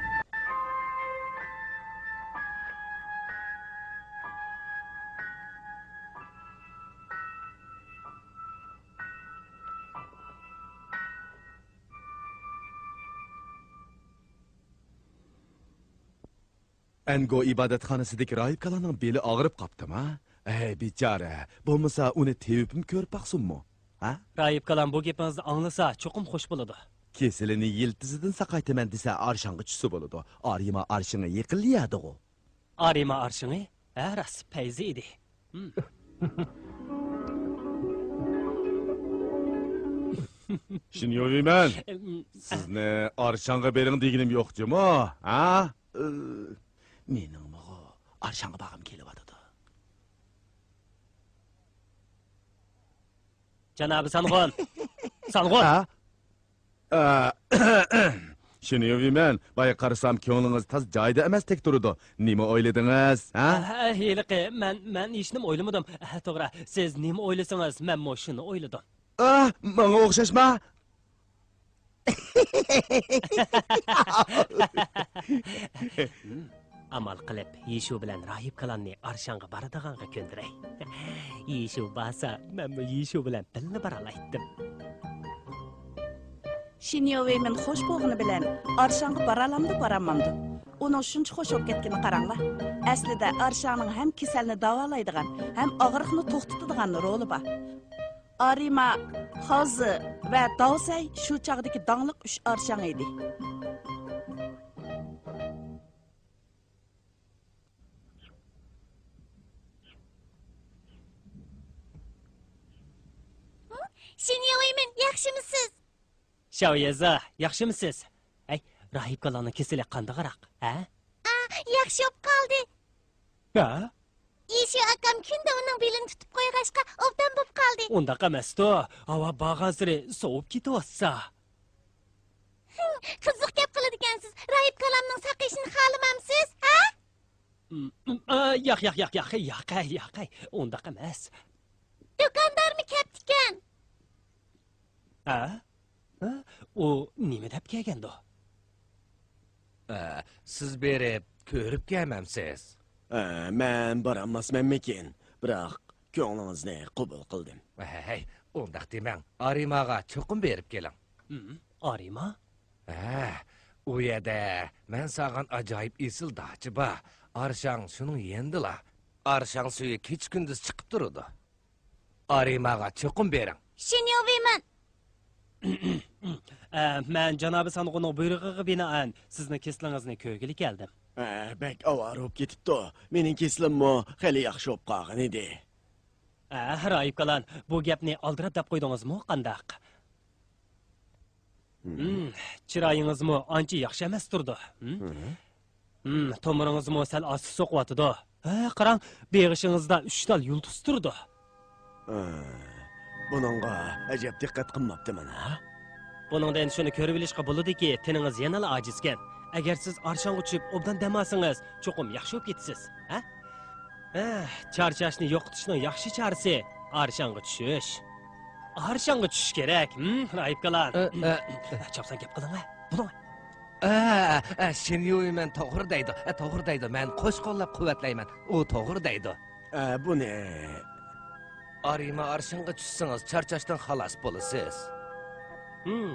ئەنگو ئىبادەتخانىسىدىكى راھىبكالارنىڭ بېلى ئاغرىپ قاپتىما؟ ئەي، بىچارە، بولمىسا ئۇنى تېۋىپمۇ كۆرۈپ باقسۇنمۇ؟ ھە؟ راھىبكالام بۇ گېپىڭىزنى ئاڭلىسا، چوقۇم خوش بولىدۇ. كېسىلىنى يىلتىزىدىن ساقايتىمەن دېسە، ئارشاڭغا چۈشسە بولىدۇ. ئارىما ئارشىڭى يېقىنلىيەدىغۇ. ئارىما ئارشىڭى؟ ھە، راست، پەيزى ئىدى. ھىم. شىنيۇۋىمەن، سىزنى ئارشاڭغا بېرىڭ دېگىنىم يوق جۇمۇ، ھە؟ ئى، مېنىڭمۇغۇ ئارشاڭغا بارغۇم كېلىۋاتىدۇ. جانابى سانغۇن! سانغۇن! ھە؟ ئە، شىنيۇۋىمەن، بايا قارىسام كۆڭلىڭىز تازا جايىدا ئەمەستەك تۇرىدۇ. نېمە ئويلىدىڭىز، ھە؟ ئە، ھېلىقى، مەن، مەن ھېچنېمە ئويلىمىدىم. ئە، توغرا، سىز نېمە ئويلىسىڭىز، مەنمۇ شۇنى ئويلىدىم. ئاھ، ماڭا ئوخشاشما؟ ئامال قىلىپ، يىشۇ بىلەن راھىبكالامنى ئارشاڭغا بارىدىغانغا كۆندۈرەي. يىشۇ بارسا، مەنمۇ يىشۇ بىلەن بىللە بارالايتتىم. شىنيو ۋېيمىن خوش بولغىنى بىلەن ئارشاڭغا بارالامدۇ، بارالمامدۇ؟ ئۇنىڭ شۇنچە خوش بولۇپ كەتكىنىنى قاراڭلار. ئەسلىدە ئارشاڭنىڭ ھەم كېسەلنى داۋالايدىغان، ھەم ئاغرىقنى توختىتىدىغان رولى بار. ئارىما، خازى ۋە داۋسەي شۇ چاغدىكى داڭلىق ئۈچ ئارشاڭ ئىدى. شىنياۋېيمىن، ياخشىمۇسىز؟ شاۋيېزا، ياخشىمۇسىز؟ ھەي، راھىبكالارنىڭ كېسىلى قانداقراق، ھە؟ ئا، ياخشى بولۇپ قالدى. ھە؟ يىشۇ ئاكام كۈندە ئۇنىڭ بېلىنى تۇتۇپ قويغاچقا، ئوبدان بوپ قالدى. ئۇنداق ئەمەستۇ، ھاۋا بارغانسېرى سوۋۇپ كېتىۋاتسا. قىزىق گەپ قىلىدىكەنسىز. راھىبكالامنىڭ ساقىيىشىنى خالىمامسىز، ھە؟ ئا، ياق، ياق، ياق، ياق، ياق، ياق، ياق، ئۇنداق ئەمەس. دۇكاندارمۇ كەپتىكەن. ھە؟ ھە؟ ئۇ نېمە دەپ كەلگەندۇ؟ ئە، سىز بېرىپ كۆرۈپ كەلمەمسىز؟ ئە، مەن بارالماسمەنمىكىن؟ بىراق، كۆڭلىڭىزنى قوبۇل قىلدىم. ھەي، ئۇنداق دېمەڭ. ئارىماغا چوقۇم بېرىپ كېلىڭ. ھىم، ئارىما؟ ھە، ئۇ يەردە مەن سالغان ئاجايىپ ئېسىل داچا بار. ئارشاڭ شۇنىڭ يېنىدىلا. ئارشاڭ سۈيى كېچە-كۈندۈز چىقىپ تۇرىدۇ. ئارىماغا چوقۇم بېرىڭ. شېنيۇۋېيمەن. ئە، مەن جانابى سانغۇنىڭ بۇيرۇقىغا بىنائەن سىزنىڭ كېسىلىڭىزنى كۆرگىلى كەلدىم. ئە، بەك ئاۋارە بولۇپ كېتىپتۇ. مېنىڭ كېسىلىممۇ خېلى ياخشى بولۇپ قالغان ئىدى. ئە، راھىب كالان، بۇ گەپنى ئالدىراپ دەپ قويدىڭىزمۇ قانداق؟ ھىم، چىرايىڭىزمۇ ئانچە ياخشى ئەمەس تۇرىدۇ. ھىم؟ ھىم، تومۇرىڭىزمۇ سەل ئاستا سوقۇۋاتىدۇ. ھە، قاراڭ، بېغىشىڭىزدا ئۈچ تال يۇلتۇز تۇرىدۇ. ھە، بۇنىڭغا ئەجەب دىققەت قىلماپتىمەن، ھە؟ بۇنىڭدىن شۇنى كۆرۈۋېلىشقا بولىدۇكى، تېنىڭىز يەنىلا ئاجىزكەن. ئەگەر سىز ئارشاڭغا چۈشۈپ ئوبدان دەم ئالسىڭىز، چوقۇم ياخشى بولۇپ كېتىسىز، ھە؟ ھە، چارچاشنى يوقىتىشنىڭ ياخشى چارىسى ئارشاڭغا چۈشۈش. ئارشاڭغا چۈشۈش كېرەك، ھىم، راھىب كالان. ئە، ئە، ئە. چاپسان گەپ قىلىڭ، ھە، بۇنىڭ. ئە، ئە، شېنيۇۋېيمەن توغرا دەيدۇ، ئە، توغرا دەيدۇ، مەن قوش قوللاپ قۇۋۋەتلەيمەن، ئۇ توغرا دەيدۇ. ئە، بۇنى. ئارىما ئارشاڭغا چۈشسىڭىز، چارچاشتىن خالاس بولىسىز. ھىم،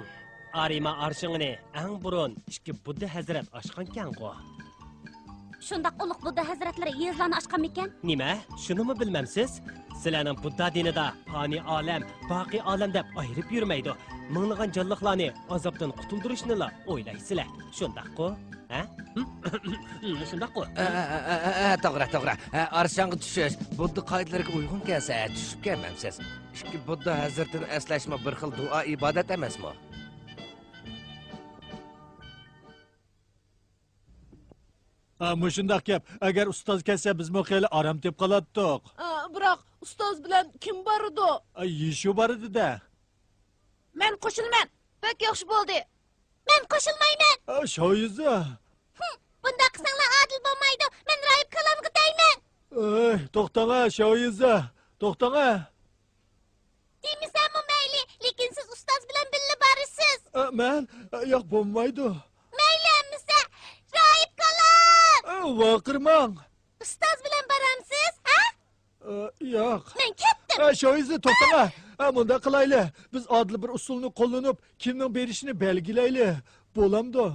ئارىما ئارشىڭىنى ئەڭ بۇرۇن ئىككى بۇددا ھەزرەت ئاچقانكەنغۇ. شۇنداق ئۇلۇغ بۇددا ھەزرەتلىرى يېزىلارنى ئاچقانمىكەن؟ نېمە؟ شۇنىمۇ بىلمەمسىز؟ سىلەرنىڭ بۇددا دىنىدا پانىي ئالەم، باقىي ئالەم دەپ ئايرىپ يۈرمەيدۇ. مىڭلىغان جانلىقلارنى ئازابتىن قۇتۇلدۇرۇشنىلا ئويلايسىلەر. شۇنداققۇ؟ ھە؟ شۇنداققۇ؟ ئە، ئە، ئە، ئە، ئە، توغرا، توغرا. ئە، ئارشاڭغا چۈشۈش بۇددا قائىدىلىرىگە ئۇيغۇن كەلسە، چۈشۈپ كەلمەمسىز. ئىككى بۇددا ھەزرىتىنى ئەسلەشمۇ بىر خىل دۇئا ئىبادەت ئەمەسمۇ؟ ھە، مۇشۇنداق گەپ. ئەگەر ئۇستاز كەتسە، بىزمۇ خېلى ئارام تېپىپ قالاتتۇق. ئا، بىراق ئۇستاز بىلەن كىم بارىدۇ؟ ئا، يىشۇ بارىدۇ-دە. مەن قوشۇلىمەن. بەك ياخشى بولدى. مەن قوشۇلمايمەن. ئا، شاۋيۈزى. ھىم، بۇنداق قىلساڭلار ئادىل بولمايدۇ. مەن راھىب كالانغا دەيمەن. ئەي، توختاڭە، شاۋيۈزى. توختاڭە. دېمىسەممۇ مەيلى، لېكىن سىز ئۇستاز بىلەن بىللە بارىسىز. ئە، مەن؟ ئە، ياق، بولمايدۇ. مەيلى ئەمىسە، راھىب كالان! ئە، ۋارقىرىماڭ! ئۇستاز بىلەن بارامسىز، ھە؟ ئە، ياق. مەن كەتتىم. ئە، شاۋيۈزى، توختاڭە. ئە، مۇنداق قىلايلى. بىز ئادىل بىر ئۇسۇلنى قوللىنىپ، كىمنىڭ بېرىشىنى بەلگىلەيلى. بولامدۇ؟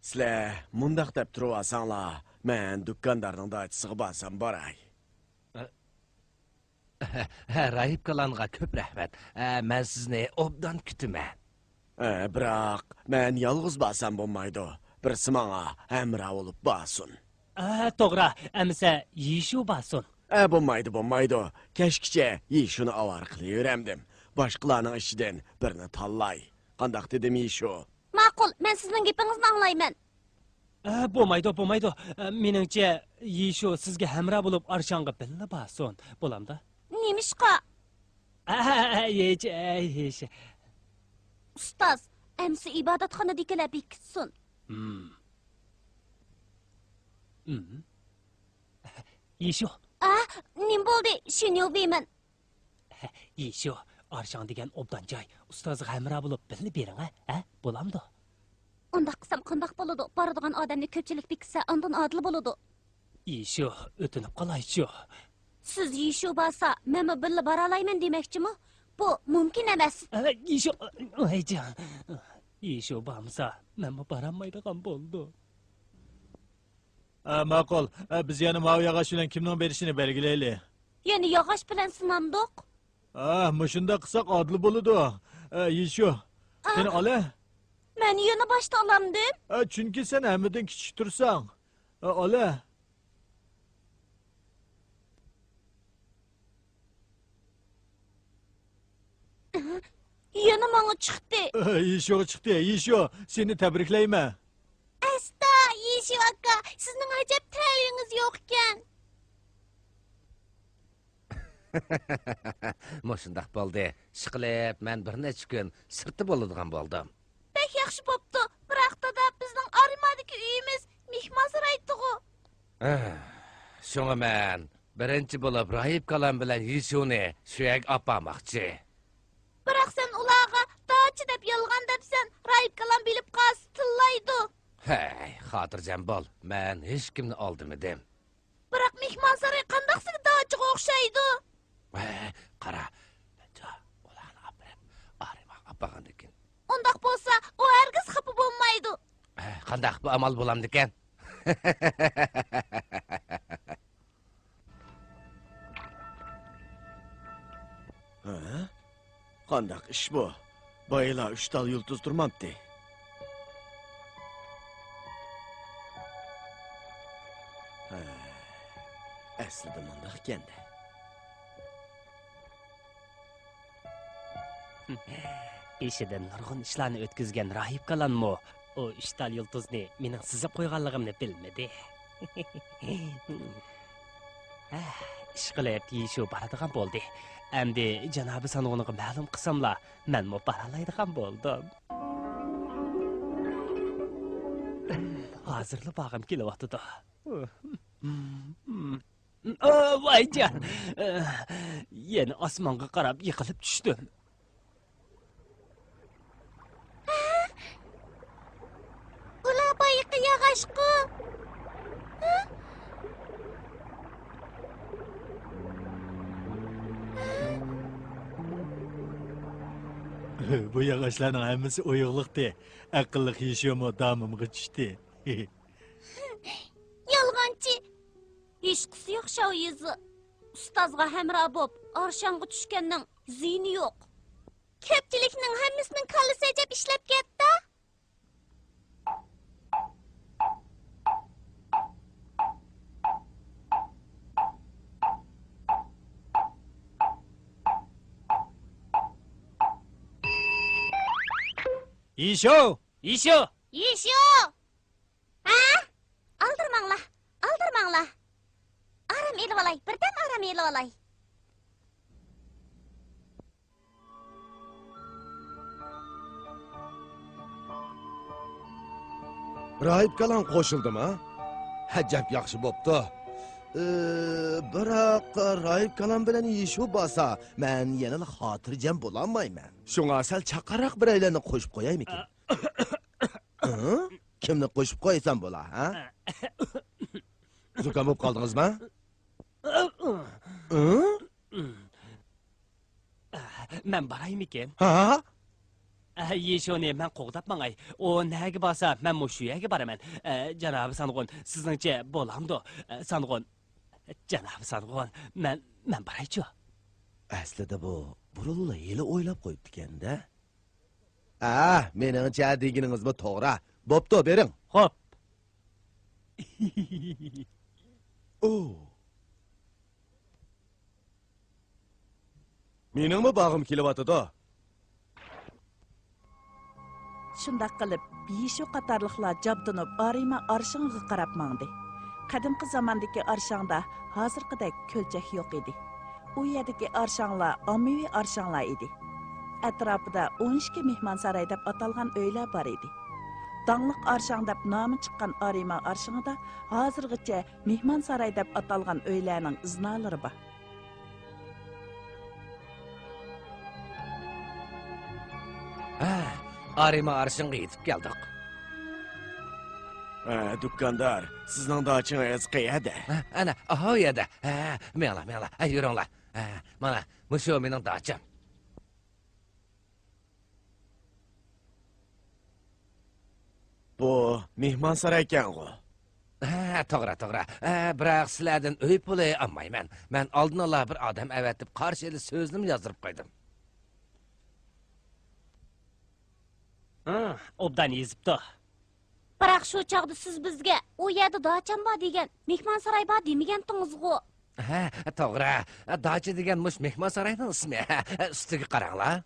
سىلەر مۇنداق دەپ تۇرۇۋالساڭلار، مەن دۇكاندارنىڭ داچىسىغا بارسام باراي. ھە، راھىب كالانغا كۆپ رەھمەت. ھە، مەن سىزنى ئوبدان كۈتىمەن. ئە، بىراق، مەن يالغۇز بارسام بولمايدۇ. بىرسى ماڭا ھەمراھ بولۇپ بارسۇن. ئە، توغرا، ئەمىسە يىشۇ بارسۇن. ئە، بولمايدۇ، بولمايدۇ. كەچكىچە يىشۇنى ئاۋارە قىلىۋېرەمدىم. باشقىلارنىڭ ئىچىدىن بىرنى تاللاي. قانداق دېدىم، يىشۇ؟ ماقۇل، مەن سىزنىڭ گېپىڭىزنى ئاڭلايمەن. ئە، بولمايدۇ، بولمايدۇ. ئە، مېنىڭچە، يىشۇ سىزگە ھەمراھ بولۇپ ئارشاڭغا بىللە بارسۇن. بولامدۇ؟ نېمىشقا؟ ئە، ئە، ئە، ھېچ، ئە، ھېچ. ئۇستاز، ئەمسە ئىبادەتخانىدىكىلەر بېكىتسۇن. ھىم. ھىم. يىشۇ. ئە، نېمە بولدى، شېنيۇ بىمەن؟ يىشۇ، ئارشاڭ دېگەن ئوبدان جاي. ئۇستازغا ھەمراھ بولۇپ بىللە بېرىڭ، ھە؟ ھە؟ بولامدۇ؟ ئۇنداق قىلسام قانداق بولىدۇ؟ بارىدىغان ئادەمنى كۆپچىلىك بېكىتسە، ئاندىن ئادىل بولىدۇ. يىشۇ، ئۆتۈنۈپ قالايچۇ. سىز يىشۇ بارسا، مەنمۇ بىللە بارالايمەن دېمەكچىمۇ؟ بۇ مۇمكىن ئەمەس. ئە، يىشۇ، ۋايجان. يىشۇ بارمىسا، مەنمۇ بارالمايدىغان بولدۇم. ئە، ماقۇل. ئە، بىز يەنە ماۋۇ ياغاچ بىلەن كىمنىڭ بېرىشىنى بەلگىلەيلى. يەنە ياغاچ بىلەن سىنامدۇق؟ ئە، مۇشۇنداق قىلساق ئادىل بولىدۇ. ئە، يىشۇ. ئە، قېنى، ئالە. مەن يەنە باشتا ئالامدىم. ئە، چۈنكى سەن ھەممىدىن كىچىك تۇرساڭ. ئە، ئالە. يەنە ماڭا چىقتى. يىشۇغا چىقتى. يىشۇ، سېنى تەبرىكلەيمەن. ئەستا، يىشۇ ئاكا، سىزنىڭ ئەجەب تەلىيىڭىز يوق ئىكەن. مۇشۇنداق بولدى. ئىشقىلىپ، مەن بىر نەچچە كۈن سىرتتا بولىدىغان بولدۇم. بەك ياخشى بوپتۇ. بىراق، دادا، بىزنىڭ ئارىمادىكى ئۆيىمىز مېھمانسارايتتىغۇ. ئەھ، شۇڭا مەن بىرىنچى بولۇپ راھىب كالام بىلەن يىشۇنى شۇ يەرگە ئاپارماقچى. بىراق سەن ئۇلارغا داچا دەپ يالغان دەپسەن، راھىب كالام بىلىپ قالسا تىللايدۇ. ھەي، خاتىرجەم بول، مەن ھېچكىمنى ئالدىمىدىم. بىراق مېھمانساراي قانداقسىگە داچىغا ئوخشايدۇ؟ ھەي، قارا، مەنچۇ ئۇلارنى ئاپىرىپ ئارىماغا ئاپارغاندىكىن. ئۇنداق بولسا ئۇ ھەرگىز خاپا بولمايدۇ. ھەي، قانداق بىر ئامال بولامدىكەن؟ ھە؟ قانداق ئىش بۇ؟ بايىلا ئۈچ تال يۇلتۇز تۇرمامتى؟ ھە، ئەسلىدە مۇنداق ئىكەن-دە. بېشىدىن نۇرغۇن ئىشلارنى ئۆتكۈزگەن راھىب كالانمۇ ئۇ ئۈچ تال يۇلتۇزنى مېنىڭ سىزىپ قويغانلىقىمنى بىلمىدى. ھە، ئىشقىلىپ يىشۇ بارىدىغان بولدى. ئەمدى جانابى سانغۇنغا مەلۇم قىلساملا، مەنمۇ بارالايدىغان بولدۇم. ھازىرلا بارغۇم كېلىۋاتىدۇ. ۋايجان! يەنە ئاسمانغا قاراپ يىقىلىپ چۈشتۈم. ئۇلار بايىقى ياغاچقۇ. بۇ ياغاچلارنىڭ ھەممىسى ئويۇقلۇقتى. ئەقىللىق يىشۇمۇ دامىمغا چۈشتى. يالغانچى! ھېچقىسى يوق شاۋيىزى. ئۇستازغا ھەمراھ بوپ، ئارشاڭغا چۈشكەننىڭ زىيىنى يوق. كۆپچىلىكنىڭ ھەممىسىنىڭ كاللىسى ئەجەب ئىشلەپ كەتتى. يىشۇ! يىشۇ! يىشۇ! ھە؟ ئالدىرىماڭلار، ئالدىرىماڭلار. ئارام ئېلىۋالاي، بىردەم ئارام ئېلىۋالاي. راھىب كالان قوشۇلدىما؟ ئەجەب ياخشى بوپتۇ. ئى، بىراق راھىب كالان بىلەن يىشۇ بارسا، مەن يەنىلا خاتىرجەم بولالمايمەن. شۇڭا سەل چاققانراق بىرەيلەننى قوشۇپ قويايمىكىن؟ ھە؟ كىمنى قوشۇپ قويسام بولا، ھە؟ زۇكام بولۇپ قالدىڭىزما؟ ھە؟ مەن بارايمىكىن؟ ھا؟ يىشۇنى مەن قوغداپ ماڭاي. ئۇ نەگە بارسا، مەنمۇ شۇ يەرگە بارىمەن. جانابى سانغۇن، سىزنىڭچە بولامدۇ؟ سانغۇن، جانابى سانغۇن، مەن، مەن بارايچۇ. ئەسلىدە بۇ بۇرۇنلا ھېلى ئويلاپ قويۇپتىكەن-دە. ھە، مېنىڭچە دېگىنىڭىزمۇ توغرا. بوپتۇ، بېرىڭ. خوپ. ئۇ. مېنىڭمۇ بارغۇم كېلىۋاتىدۇ. شۇنداق قىلىپ، يىشۇ قاتارلىقلار جابدۇنۇپ ئارىما ئارشىڭىغا قاراپ ماڭدى. قەدىمكى زاماندىكى ئارشاڭدا ھازىرقىدەك كۆلچەك يوق ئىدى. ئۇ يەردىكى ئارشاڭلار ئاممىۋى ئارشاڭلار ئىدى. ئەتراپىدا ئون ئىككى مېھمانساراي دەپ ئاتالغان ئۆيلەر بار ئىدى. داڭلىق ئارشاڭ دەپ نامى چىققان ئارىما ئارشىڭىدا ھازىرغىچە مېھمانساراي دەپ ئاتالغان ئۆيلەرنىڭ ئىزنالىرى بار. ھە، ئارىما ئارشىڭغا يېتىپ كەلدۇق. ھە، دۇكاندار، سىزنىڭ داچىڭىز قەيەردە؟ ھە، ئەنە، ئاھاۋۇ يەردە. ھە، مېڭىڭلار، مېڭىڭلار. ھە، يۈرۈڭلار. ھە، مانا، مۇشۇ مېنىڭ داچام. بۇ مېھمانسارايكەنغۇ؟ ھە، توغرا، توغرا. ھە، بىراق سىلەردىن ئۆي پۇلى ئالمايمەن. مەن ئالدىن ئالا بىر ئادەم ئەۋەتىپ، قارشى ئېلىش سۆزىنىمۇ يازدۇرۇپ قويدۇم. ھە، ئوبدان يېزىپتۇ. بىراق شۇ چاغدا سىز بىزگە، «ئۇ يەردە داچام بار» دېگەن، «مېھمانساراي بار» دېمىگەنتىڭىزغۇ؟ ھە، توغرا. داچا دېگەن مۇش مېھمانساراينىڭ ئىسمى. ئۈستىگە قاراڭلار.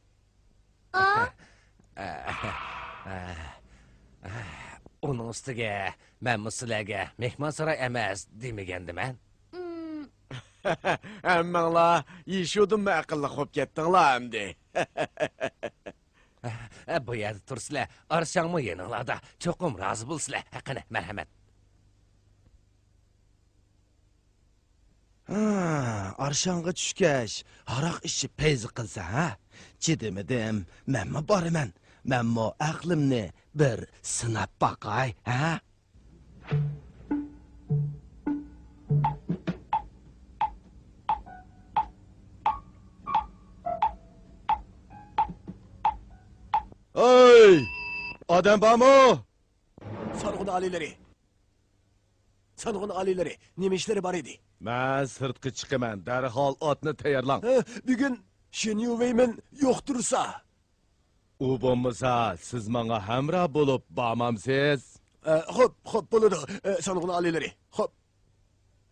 ئا؟ ئۇنىڭ ئۈستىگە مەنمۇ سىلەرگە مېھمانساراي ئەمەس دېمىگەندىمەن. ئىم. ھەممىڭلار يىشۇدىنمۇ ئەقىللىق بولۇپ كەتتىڭلار ئەمدى. بۇ يەردە تۇرسىلە، ئارشاڭمۇ يېنىڭلاردا. چوقۇم رازى بولىسىلە. قېنى، مەرھەمەت. ھا، ئارشاڭغا چۈشكەچ، ھاراق ئىچىپ پەيزى قىلسا، ھە؟ چىدىمىدىم، مەنمۇ بارىمەن. مەنمۇ ئەقلىمنى بىر سىناپ باقاي، ھە؟ ھەي! ئادەم بارمۇ؟ سانغۇن ئالىيلىرى! سانغۇن ئالىيلىرى! نېمە ئىشلىرى بار ئىدى؟ مەن سىرتقا چىقىمەن، دەرھال ئاتنى تەييارلاڭ. ھە، بۈگۈن شىن يۇ ۋېيمىن يوق تۇرسا؟ ئۇ بولمىسا، سىز ماڭا ھەمراھ بولۇپ بارمامسىز؟ ئە، خوپ، خوپ، بولىدۇ، ئە، سانغۇن ئالىيلىرى، خوپ.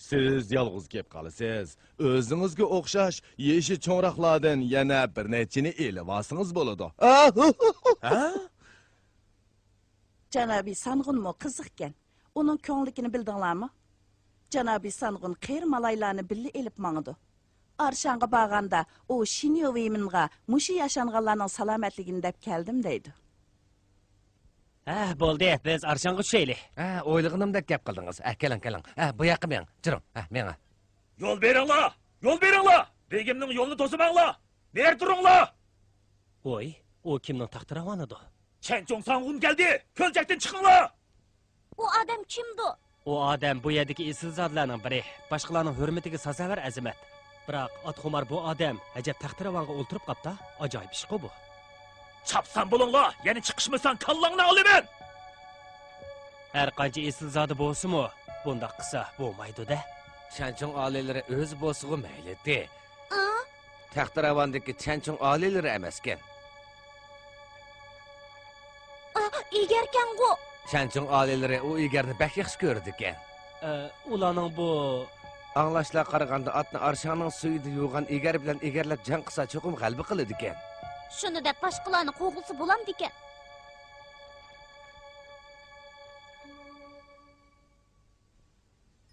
سىز يالغۇز كېلىپ قالىسىز. ئۆزىڭىزگە ئوخشاش يېشى چوڭراقلاردىن يەنە بىر نەچچىنى ئېلىۋالسىڭىز بولىدۇ. ھە؟ جانابىي سانغۇنمۇ قىزىقكەن. ئۇنىڭ كۆڭلىدىكىنى بىلدىڭلارمۇ؟ جانابىي سانغۇن قېرى مالايلارنى بىللە ئېلىپ ماڭىدۇ. ئارشاڭغا بارغاندا ئۇ شىن يۇ ۋېيمىنغا مۇشۇ ياشانغانلارنىڭ سالامەتلىكىنى دەپ كەلدىم دەيدۇ. ھە، بولدى، بىز ئارشاڭغا چۈشەيلى. ھە، ئويلىغىنىمدەك گەپ قىلدىڭىز. ھە، كېلىڭ، كېلىڭ. ھە، بۇ ياققا مېڭىڭ. جۈرۈڭ. ھە، مېڭىڭ. يول بېرىڭلار! يول بېرىڭلار! بېگىمنىڭ يولىنى توسىماڭلار! نېرى تۇرۇڭلار! ۋوي، ئۇ كىمنىڭ تەختىراۋانىدۇ؟ چەنچۇڭ سانغۇن كەلدى! كۆلچەكتىن چىقىڭلار! ئۇ ئادەم كىمدۇ؟ ئۇ ئادەم بۇ يەردىكى ئېسىلزادىلەرنىڭ بىرى، باشقىلارنىڭ ھۆرمىتىگە سازاۋەر ئەزىمەت. بىراق ئاتخۇمار بۇ ئادەم ئەجەب تەختىراۋانغا ئولتۇرۇپ قاپتا، ئاجايىپ ئىشقۇ بۇ. چاپسان بولۇڭلار، يەنە چىقىشمىساڭ كاللاڭنى ئالىمەن! ھەر قانچە ئېسىلزادە بولسىمۇ، بۇنداق قىلسا بولمايدۇ-دە. چەنچۇڭ ئالىيلىرى ئۆزى بولسىغۇ مەيلىتى. ئا؟ تەختىراۋاندىكى چەنچۇڭ ئالىيلىرى ئەمەسكەن. ئا، ئىگەركەنغۇ! چەنچۇڭ ئالىيلىرى ئۇ ئىگەرنى بەك ياخشى كۆرىدىكەن. ئە، ئۇلارنىڭ بۇ. ئاڭلاشلارغا قارىغاندا، ئاتنى ئارشاڭنىڭ سۈيىدە يۇغان ئىگەر بىلەن ئىگەرلەپ جەڭ قىلسا، چوقۇم غەلىبە قىلىدىكەن. شۇنى دەپ، باشقىلارنى قوغلىسا بولامدىكەن؟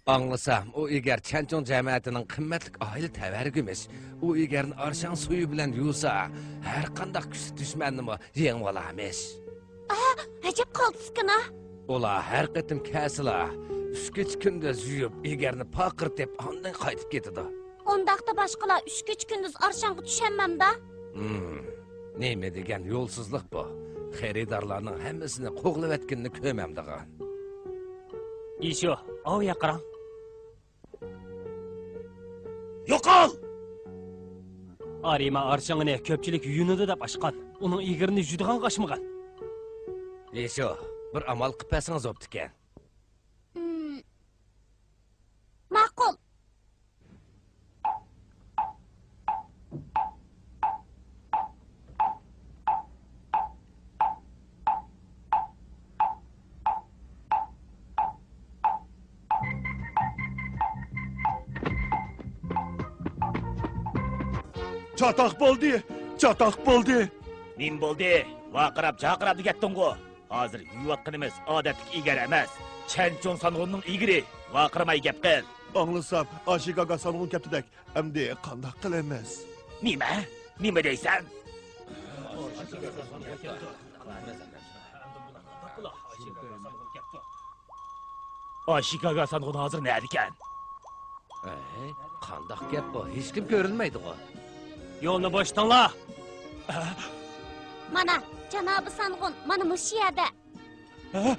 ئاڭلىسام، ئۇ ئىگەر چەنچۇڭ جەمەتىنىڭ قىممەتلىك ئائىلە تەۋەررۈكىمىش. ئۇ ئىگەرنى ئارشاڭ سۈيى بىلەن يۇسا، ھەر قانداق كۈچلۈك دۈشمەننىمۇ يېڭىۋالامىش. ئا، ئەجەب قالتىسكىنا. ئۇلار ھەر قېتىم كەلسىلا، ئۈچ كېچە كۈندۈز يۇيۇپ، ئىگەرنى پارقىرىتىپ، ئاندىن قايتىپ كېتىدۇ. ئۇنداقتا باشقىلار ئۈچ كېچە كۈندۈز ئارشاڭغا چۈشەلمەمدا؟ ھىم، نېمە دېگەن يولسىزلىق بۇ! خېرىدارلارنىڭ ھەممىسىنى قوغلىۋەتكىنىنى كۆرمەمدىغان. يىشۇ، ئاۋۇ ياققا قاراڭ. يوقال! ئارىما ئارشاڭنى كۆپچىلىك يۇيۇنىدۇ دەپ ئاچقان. ئۇنىڭ ئېگىرىنى يۇيىدىغانغا ئاچمىغان. يىشۇ، بىر ئامال قىلىپ بەرسىڭىز بوپتىكەن. مم. ماقۇل. چاتاق بولدى! چاتاق بولدى! نېمە بولدى؟ ۋارقىراپ-جارقىراپ دېگەتتىڭغۇ؟ ھازىر يۇيۇۋاتقىنىمىز ئادەتتىكى ئىگەر ئەمەس. چەنچۇڭ سانغۇننىڭ ئىگىرى. ۋارقىرىماي گەپ قىل. ئاڭلىسام، ئاشىكاگا سانغۇن كەپتىدەك. ئەمدى قانداق قىلىمىز؟ نېمە؟ نېمە دەيسەن؟ ئاشىكاگا سانغۇن ھازىر نەدىكەن؟ ئەي، قانداق گەپ بۇ؟ ھېچكىم كۆرۈنمەيدىغۇ. يولنى بوشىتىڭلار! مانا، جانابى سانغۇن، مانا مۇشۇ يەردە. ھە؟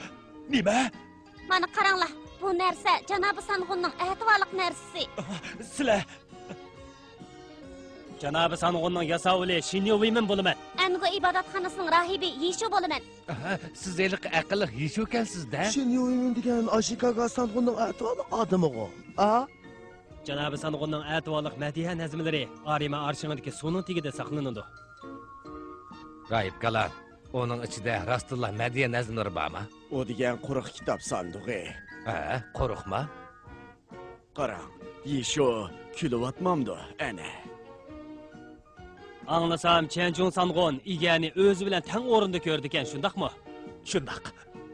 نېمە؟ مانا قاراڭلار، بۇ نەرسە جانابى سانغۇننىڭ ئەتىۋارلىق نەرسىسى. سىلەر. جانابى سانغۇننىڭ ياساۋۇلى شىن يۇۋېيمىن بولىمەن. ئەنگۇ ئىبادەتخانىسىنىڭ راھىبى يىشۇ بولىمەن. ئاھا، سىز ھېلىقى ئەقىللىق يىشۇكەنسىز-دە. شىن يۇۋېيمىن دېگەن ئاشىكاگا سانغۇننىڭ ئەتىۋارلىق ئادىمىغۇ. ئا؟ جانابى سانغۇننىڭ ئەتىۋارلىق مەدھىيە نەزمىلىرى ئارىما ئارشىڭىدىكى سۇنىڭ تېگىدە ساقلىنىدۇ. راھىب كالان، ئۇنىڭ ئىچىدە راستتىنلا مەدھىيە نەزمىلىرى بارمۇ؟ ئۇ دېگەن قۇرۇق كىتاب ساندۇقى. ھە، قۇرۇقما؟ قاراڭ، يىشۇ كۈلۈۋاتمامدۇ، ئەنە. ئاڭلىسام، چيەنچۇڭ سانغۇن ئىگەرنى ئۆزى بىلەن تەڭ ئورۇندا كۆرىدىكەن، شۇنداقمۇ؟ شۇنداق.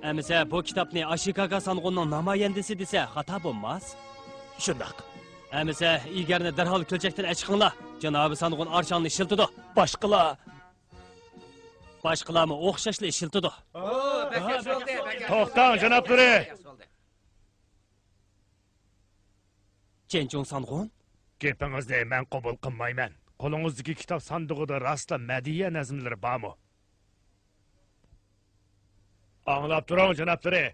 ئەمىسە، بۇ كىتابنى ئاشىكاگا سانغۇننىڭ نامايەندىسى دېسە، خاتا بولماس. شۇنداق. ئەمىسە، ئىگەرنى دەرھال كۆلچەكتىن ئەچىقىڭلار. جانابى سانغۇن ئارشاڭنى ئىشلىتىدۇ. باشقىلار. باشقىلارمۇ ئوخشاشلا ئىشلىتىدۇ. توختاڭ، جانابلىرى! چيەنچۇڭ سانغۇن؟ گېپىڭىزنى مەن قوبۇل قىلمايمەن. قولىڭىزدىكى كىتاب ساندۇقىدا راستلا مەدھىيە نەزمىلىرى بارمۇ؟ ئاڭلاپ تۇرۇڭ، جانابلىرى!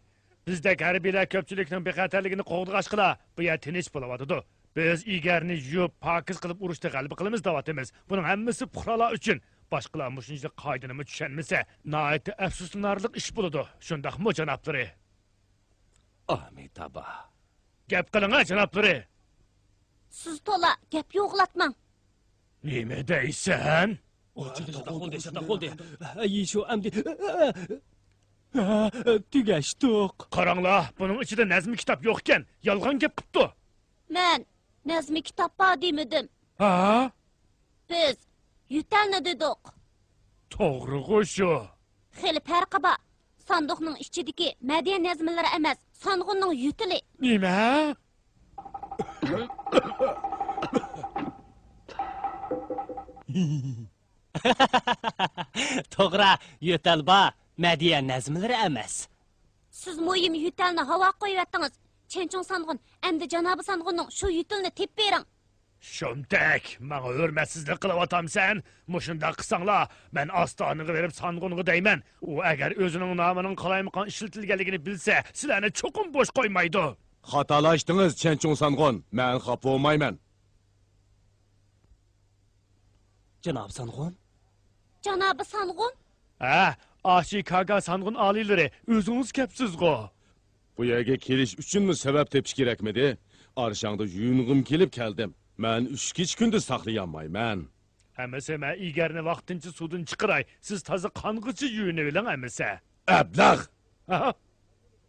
بىزدەك ھەربىيلەر كۆپچىلىكنىڭ بىخەتەرلىكىنى قوغدىغاچقىلا، بۇ يەر تىنچ بولۇۋاتىدۇ. بىز ئىگەرنى يۇيۇپ، پاكىز قىلىپ ئۇرۇشتا غەلىبە قىلىمىز دەۋاتىمىز. بۇنىڭ ھەممىسى پۇقرالار ئۈچۈن. باشقىلار مۇشۇنچىلىك قائىدىنىمۇ چۈشەنمىسە، ناھايىتى ئەپسۇسلىنارلىق ئىش بولىدۇ. شۇنداقمۇ، جانابلىرى؟ ئامىتابا. گەپ قىلىڭە، جانابلىرى! سىز تولا گەپ يوغىلاتماڭ. نېمە دەيسەن؟ يېشۇ ئەمدى تۈگەشتۇق. قاراڭلار، بۇنىڭ ئىچىدە نەزمە كىتاب يوق ئىكەن، يالغان گەپ قىپتۇ. مەن نەزمە كىتاب بار دېمىدىم. ھا؟ بىز يۆتەلنى دېدۇق. توغرىغۇ شۇ. خېلى پەرقى بار. ساندۇقنىڭ ئىچىدىكى مەدھىيە نەزمىلىرى ئەمەس، سانغۇننىڭ يۆتىلى. نېمە؟ توغرا، يۆتەل بار، مەدھىيە نەزمىلىرى ئەمەس. سىز مۇھىم يۆتەلنى ھاۋاغا قويۇۋەتتىڭىز. چېنچۇڭ سانغۇن، ئەمدى جانابى سانغۇننىڭ شۇ يۆتىلىنى تېپىپ بېرىڭ. شۇمتەك، ماڭا ھۆرمەتسىزلىك قىلىۋاتامسەن؟ مۇشۇنداق قىلساڭلار، مەن ئاستانىغا بېرىپ سانغۇنغا دەيمەن. ئۇ ئەگەر ئۆزىنىڭ نامىنىڭ قالايمىقان ئىشلىتىلگەنلىكىنى بىلسە، سىلەرنى چوقۇم بوش قويمايدۇ. خاتالاشتىڭىز، چەنچۇڭ سانغۇن. مەن خاپا بولمايمەن. جانابى سانغۇن؟ جانابى سانغۇن؟ ھە، ئاشىكاگا سانغۇن ئالىيلىرى، ئۆزىڭىز كەپسىزغۇ؟ بۇ يەرگە كېلىش ئۈچۈنمۇ سەۋەب تېپىش كېرەكمىدى؟ ئارشاڭدا يۇيۇنغۇم كېلىپ كەلدىم. مەن ئۈچ كېچە-كۈندۈز ساقلىيالمايمەن. ئەمىسە، مەن ئىگەرنى ۋاقتىنچە سۇدىن چىقىراي، سىز تازا قانغىچە يۇيۇنۇۋېلىڭ ئەمىسە. ئەبلەخ! ھە؟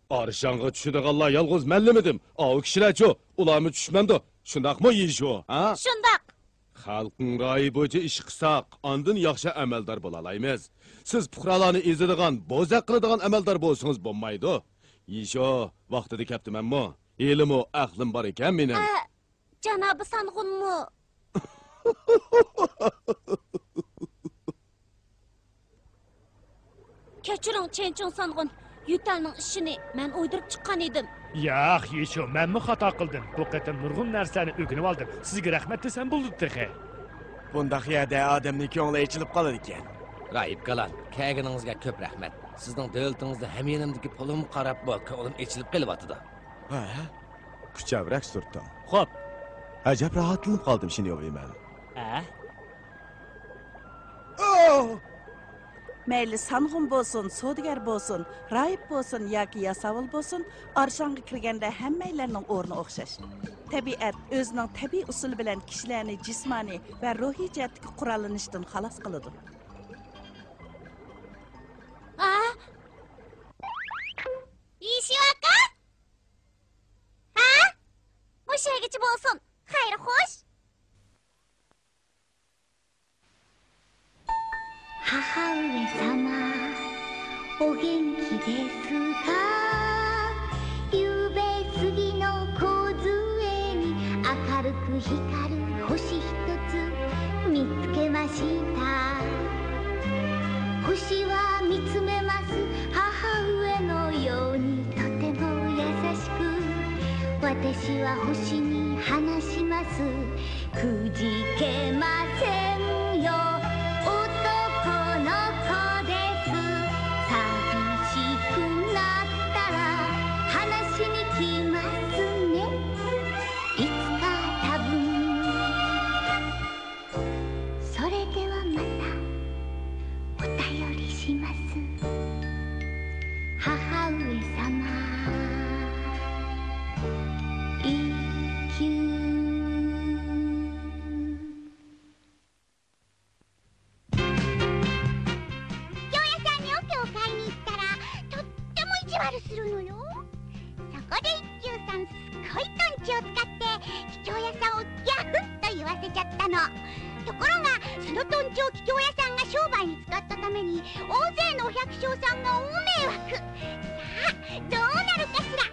ئارشاڭغا چۈشىدىغانلار يالغۇز مەنلىمىدىم؟ ئاۋۇ كىشىلەرچۇ؟ ئۇلارمۇ چۈشمەمدۇ؟ شۇنداقمۇ، يىشۇ، ھە؟ شۇنداق. خەلقنىڭ رايى بويىچە ئىش قىلساق، ئاندىن ياخشى ئەمەلدار بولالايمىز. سىز پۇقرالارنى ئېزىدىغان، بوزەك قىلىدىغان ئەمەلدار بولسىڭىز بولمايدۇ. يىشۇ، ۋاقتىدا كەپتىمەنمۇ؟ ھېلىمۇ ئەقلىم بار ئىكەن مېنىڭ. ئە، جانابى سانغۇنمۇ؟ كەچۈرۈڭ، چېنچۇڭ سانغۇن. يۆتەلنىڭ ئىشىنى مەن ئويدۇرۇپ چىققان ئىدىم. ياق، يىشۇ، مەنمۇ خاتا قىلدىم. بۇ قېتىم نۇرغۇن نەرسىلەرنى ئۆگىنىۋالدىم. سىزگە رەھمەت دېسەم بولىدۇ تېخى. بۇنداق يەردە ئادەمنىڭ كۆڭلى ئېچىلىپ قالىدىكەن. راھىب گالان، كەلگىنىڭىزگە كۆپ رەھمەت. سىزنىڭ دۆلىتىڭىزدە ھەميېنىمدىكى پۇلۇمغا قاراپمۇ كۆڭلۈم ئېچىلىپ قېلىۋاتىدۇ. ھە؟ كۈچەۋرەك سۈرتۈڭ. خوپ. ئەجەب راھەتلىنىپ قالدىم، شىنيوۋ ئىمەن. ھە؟ مەيلى سانغۇن بولسۇن، سودىگەر بولسۇن، راھىب بولسۇن ياكى ياساۋۇل بولسۇن، ئارشاڭغا كىرگەندە ھەممەيلەننىڭ ئورنى ئوخشاش. تەبىئەت ئۆزىنىڭ تەبىئىي ئۇسۇلى بىلەن كىشىلەرنى جىسمانىي ۋە روھىي جەھەتتىكى قوراللىنىشتىن خالاس قىلىدۇ. ئا؟ يىشىۋاكا؟ ھە؟ مۇشۇ يەرگىچە بولسۇن. خەير، خوش. 母上様、お元気ですか？ 夕べ過ぎの梢に明るく光る星一つ見つけました。星は見つめます、母上のようにとても優しく。私は星に話します。 くじけませんよ、男の子です。寂しくなったら話しに来ますね、いつか多分。それではまたお便りします、母上様。 桔梗屋さんに桶を買いに行ったら、とっても意地悪するのよ。そこで一休さん、すっごいトンチを使って、桔梗屋さんをギャフッと言わせちゃったの。ところが、そのトンチを桔梗屋さんが商売に使ったために、大勢のお百姓さんが大迷惑。さあ、どうなるかしら。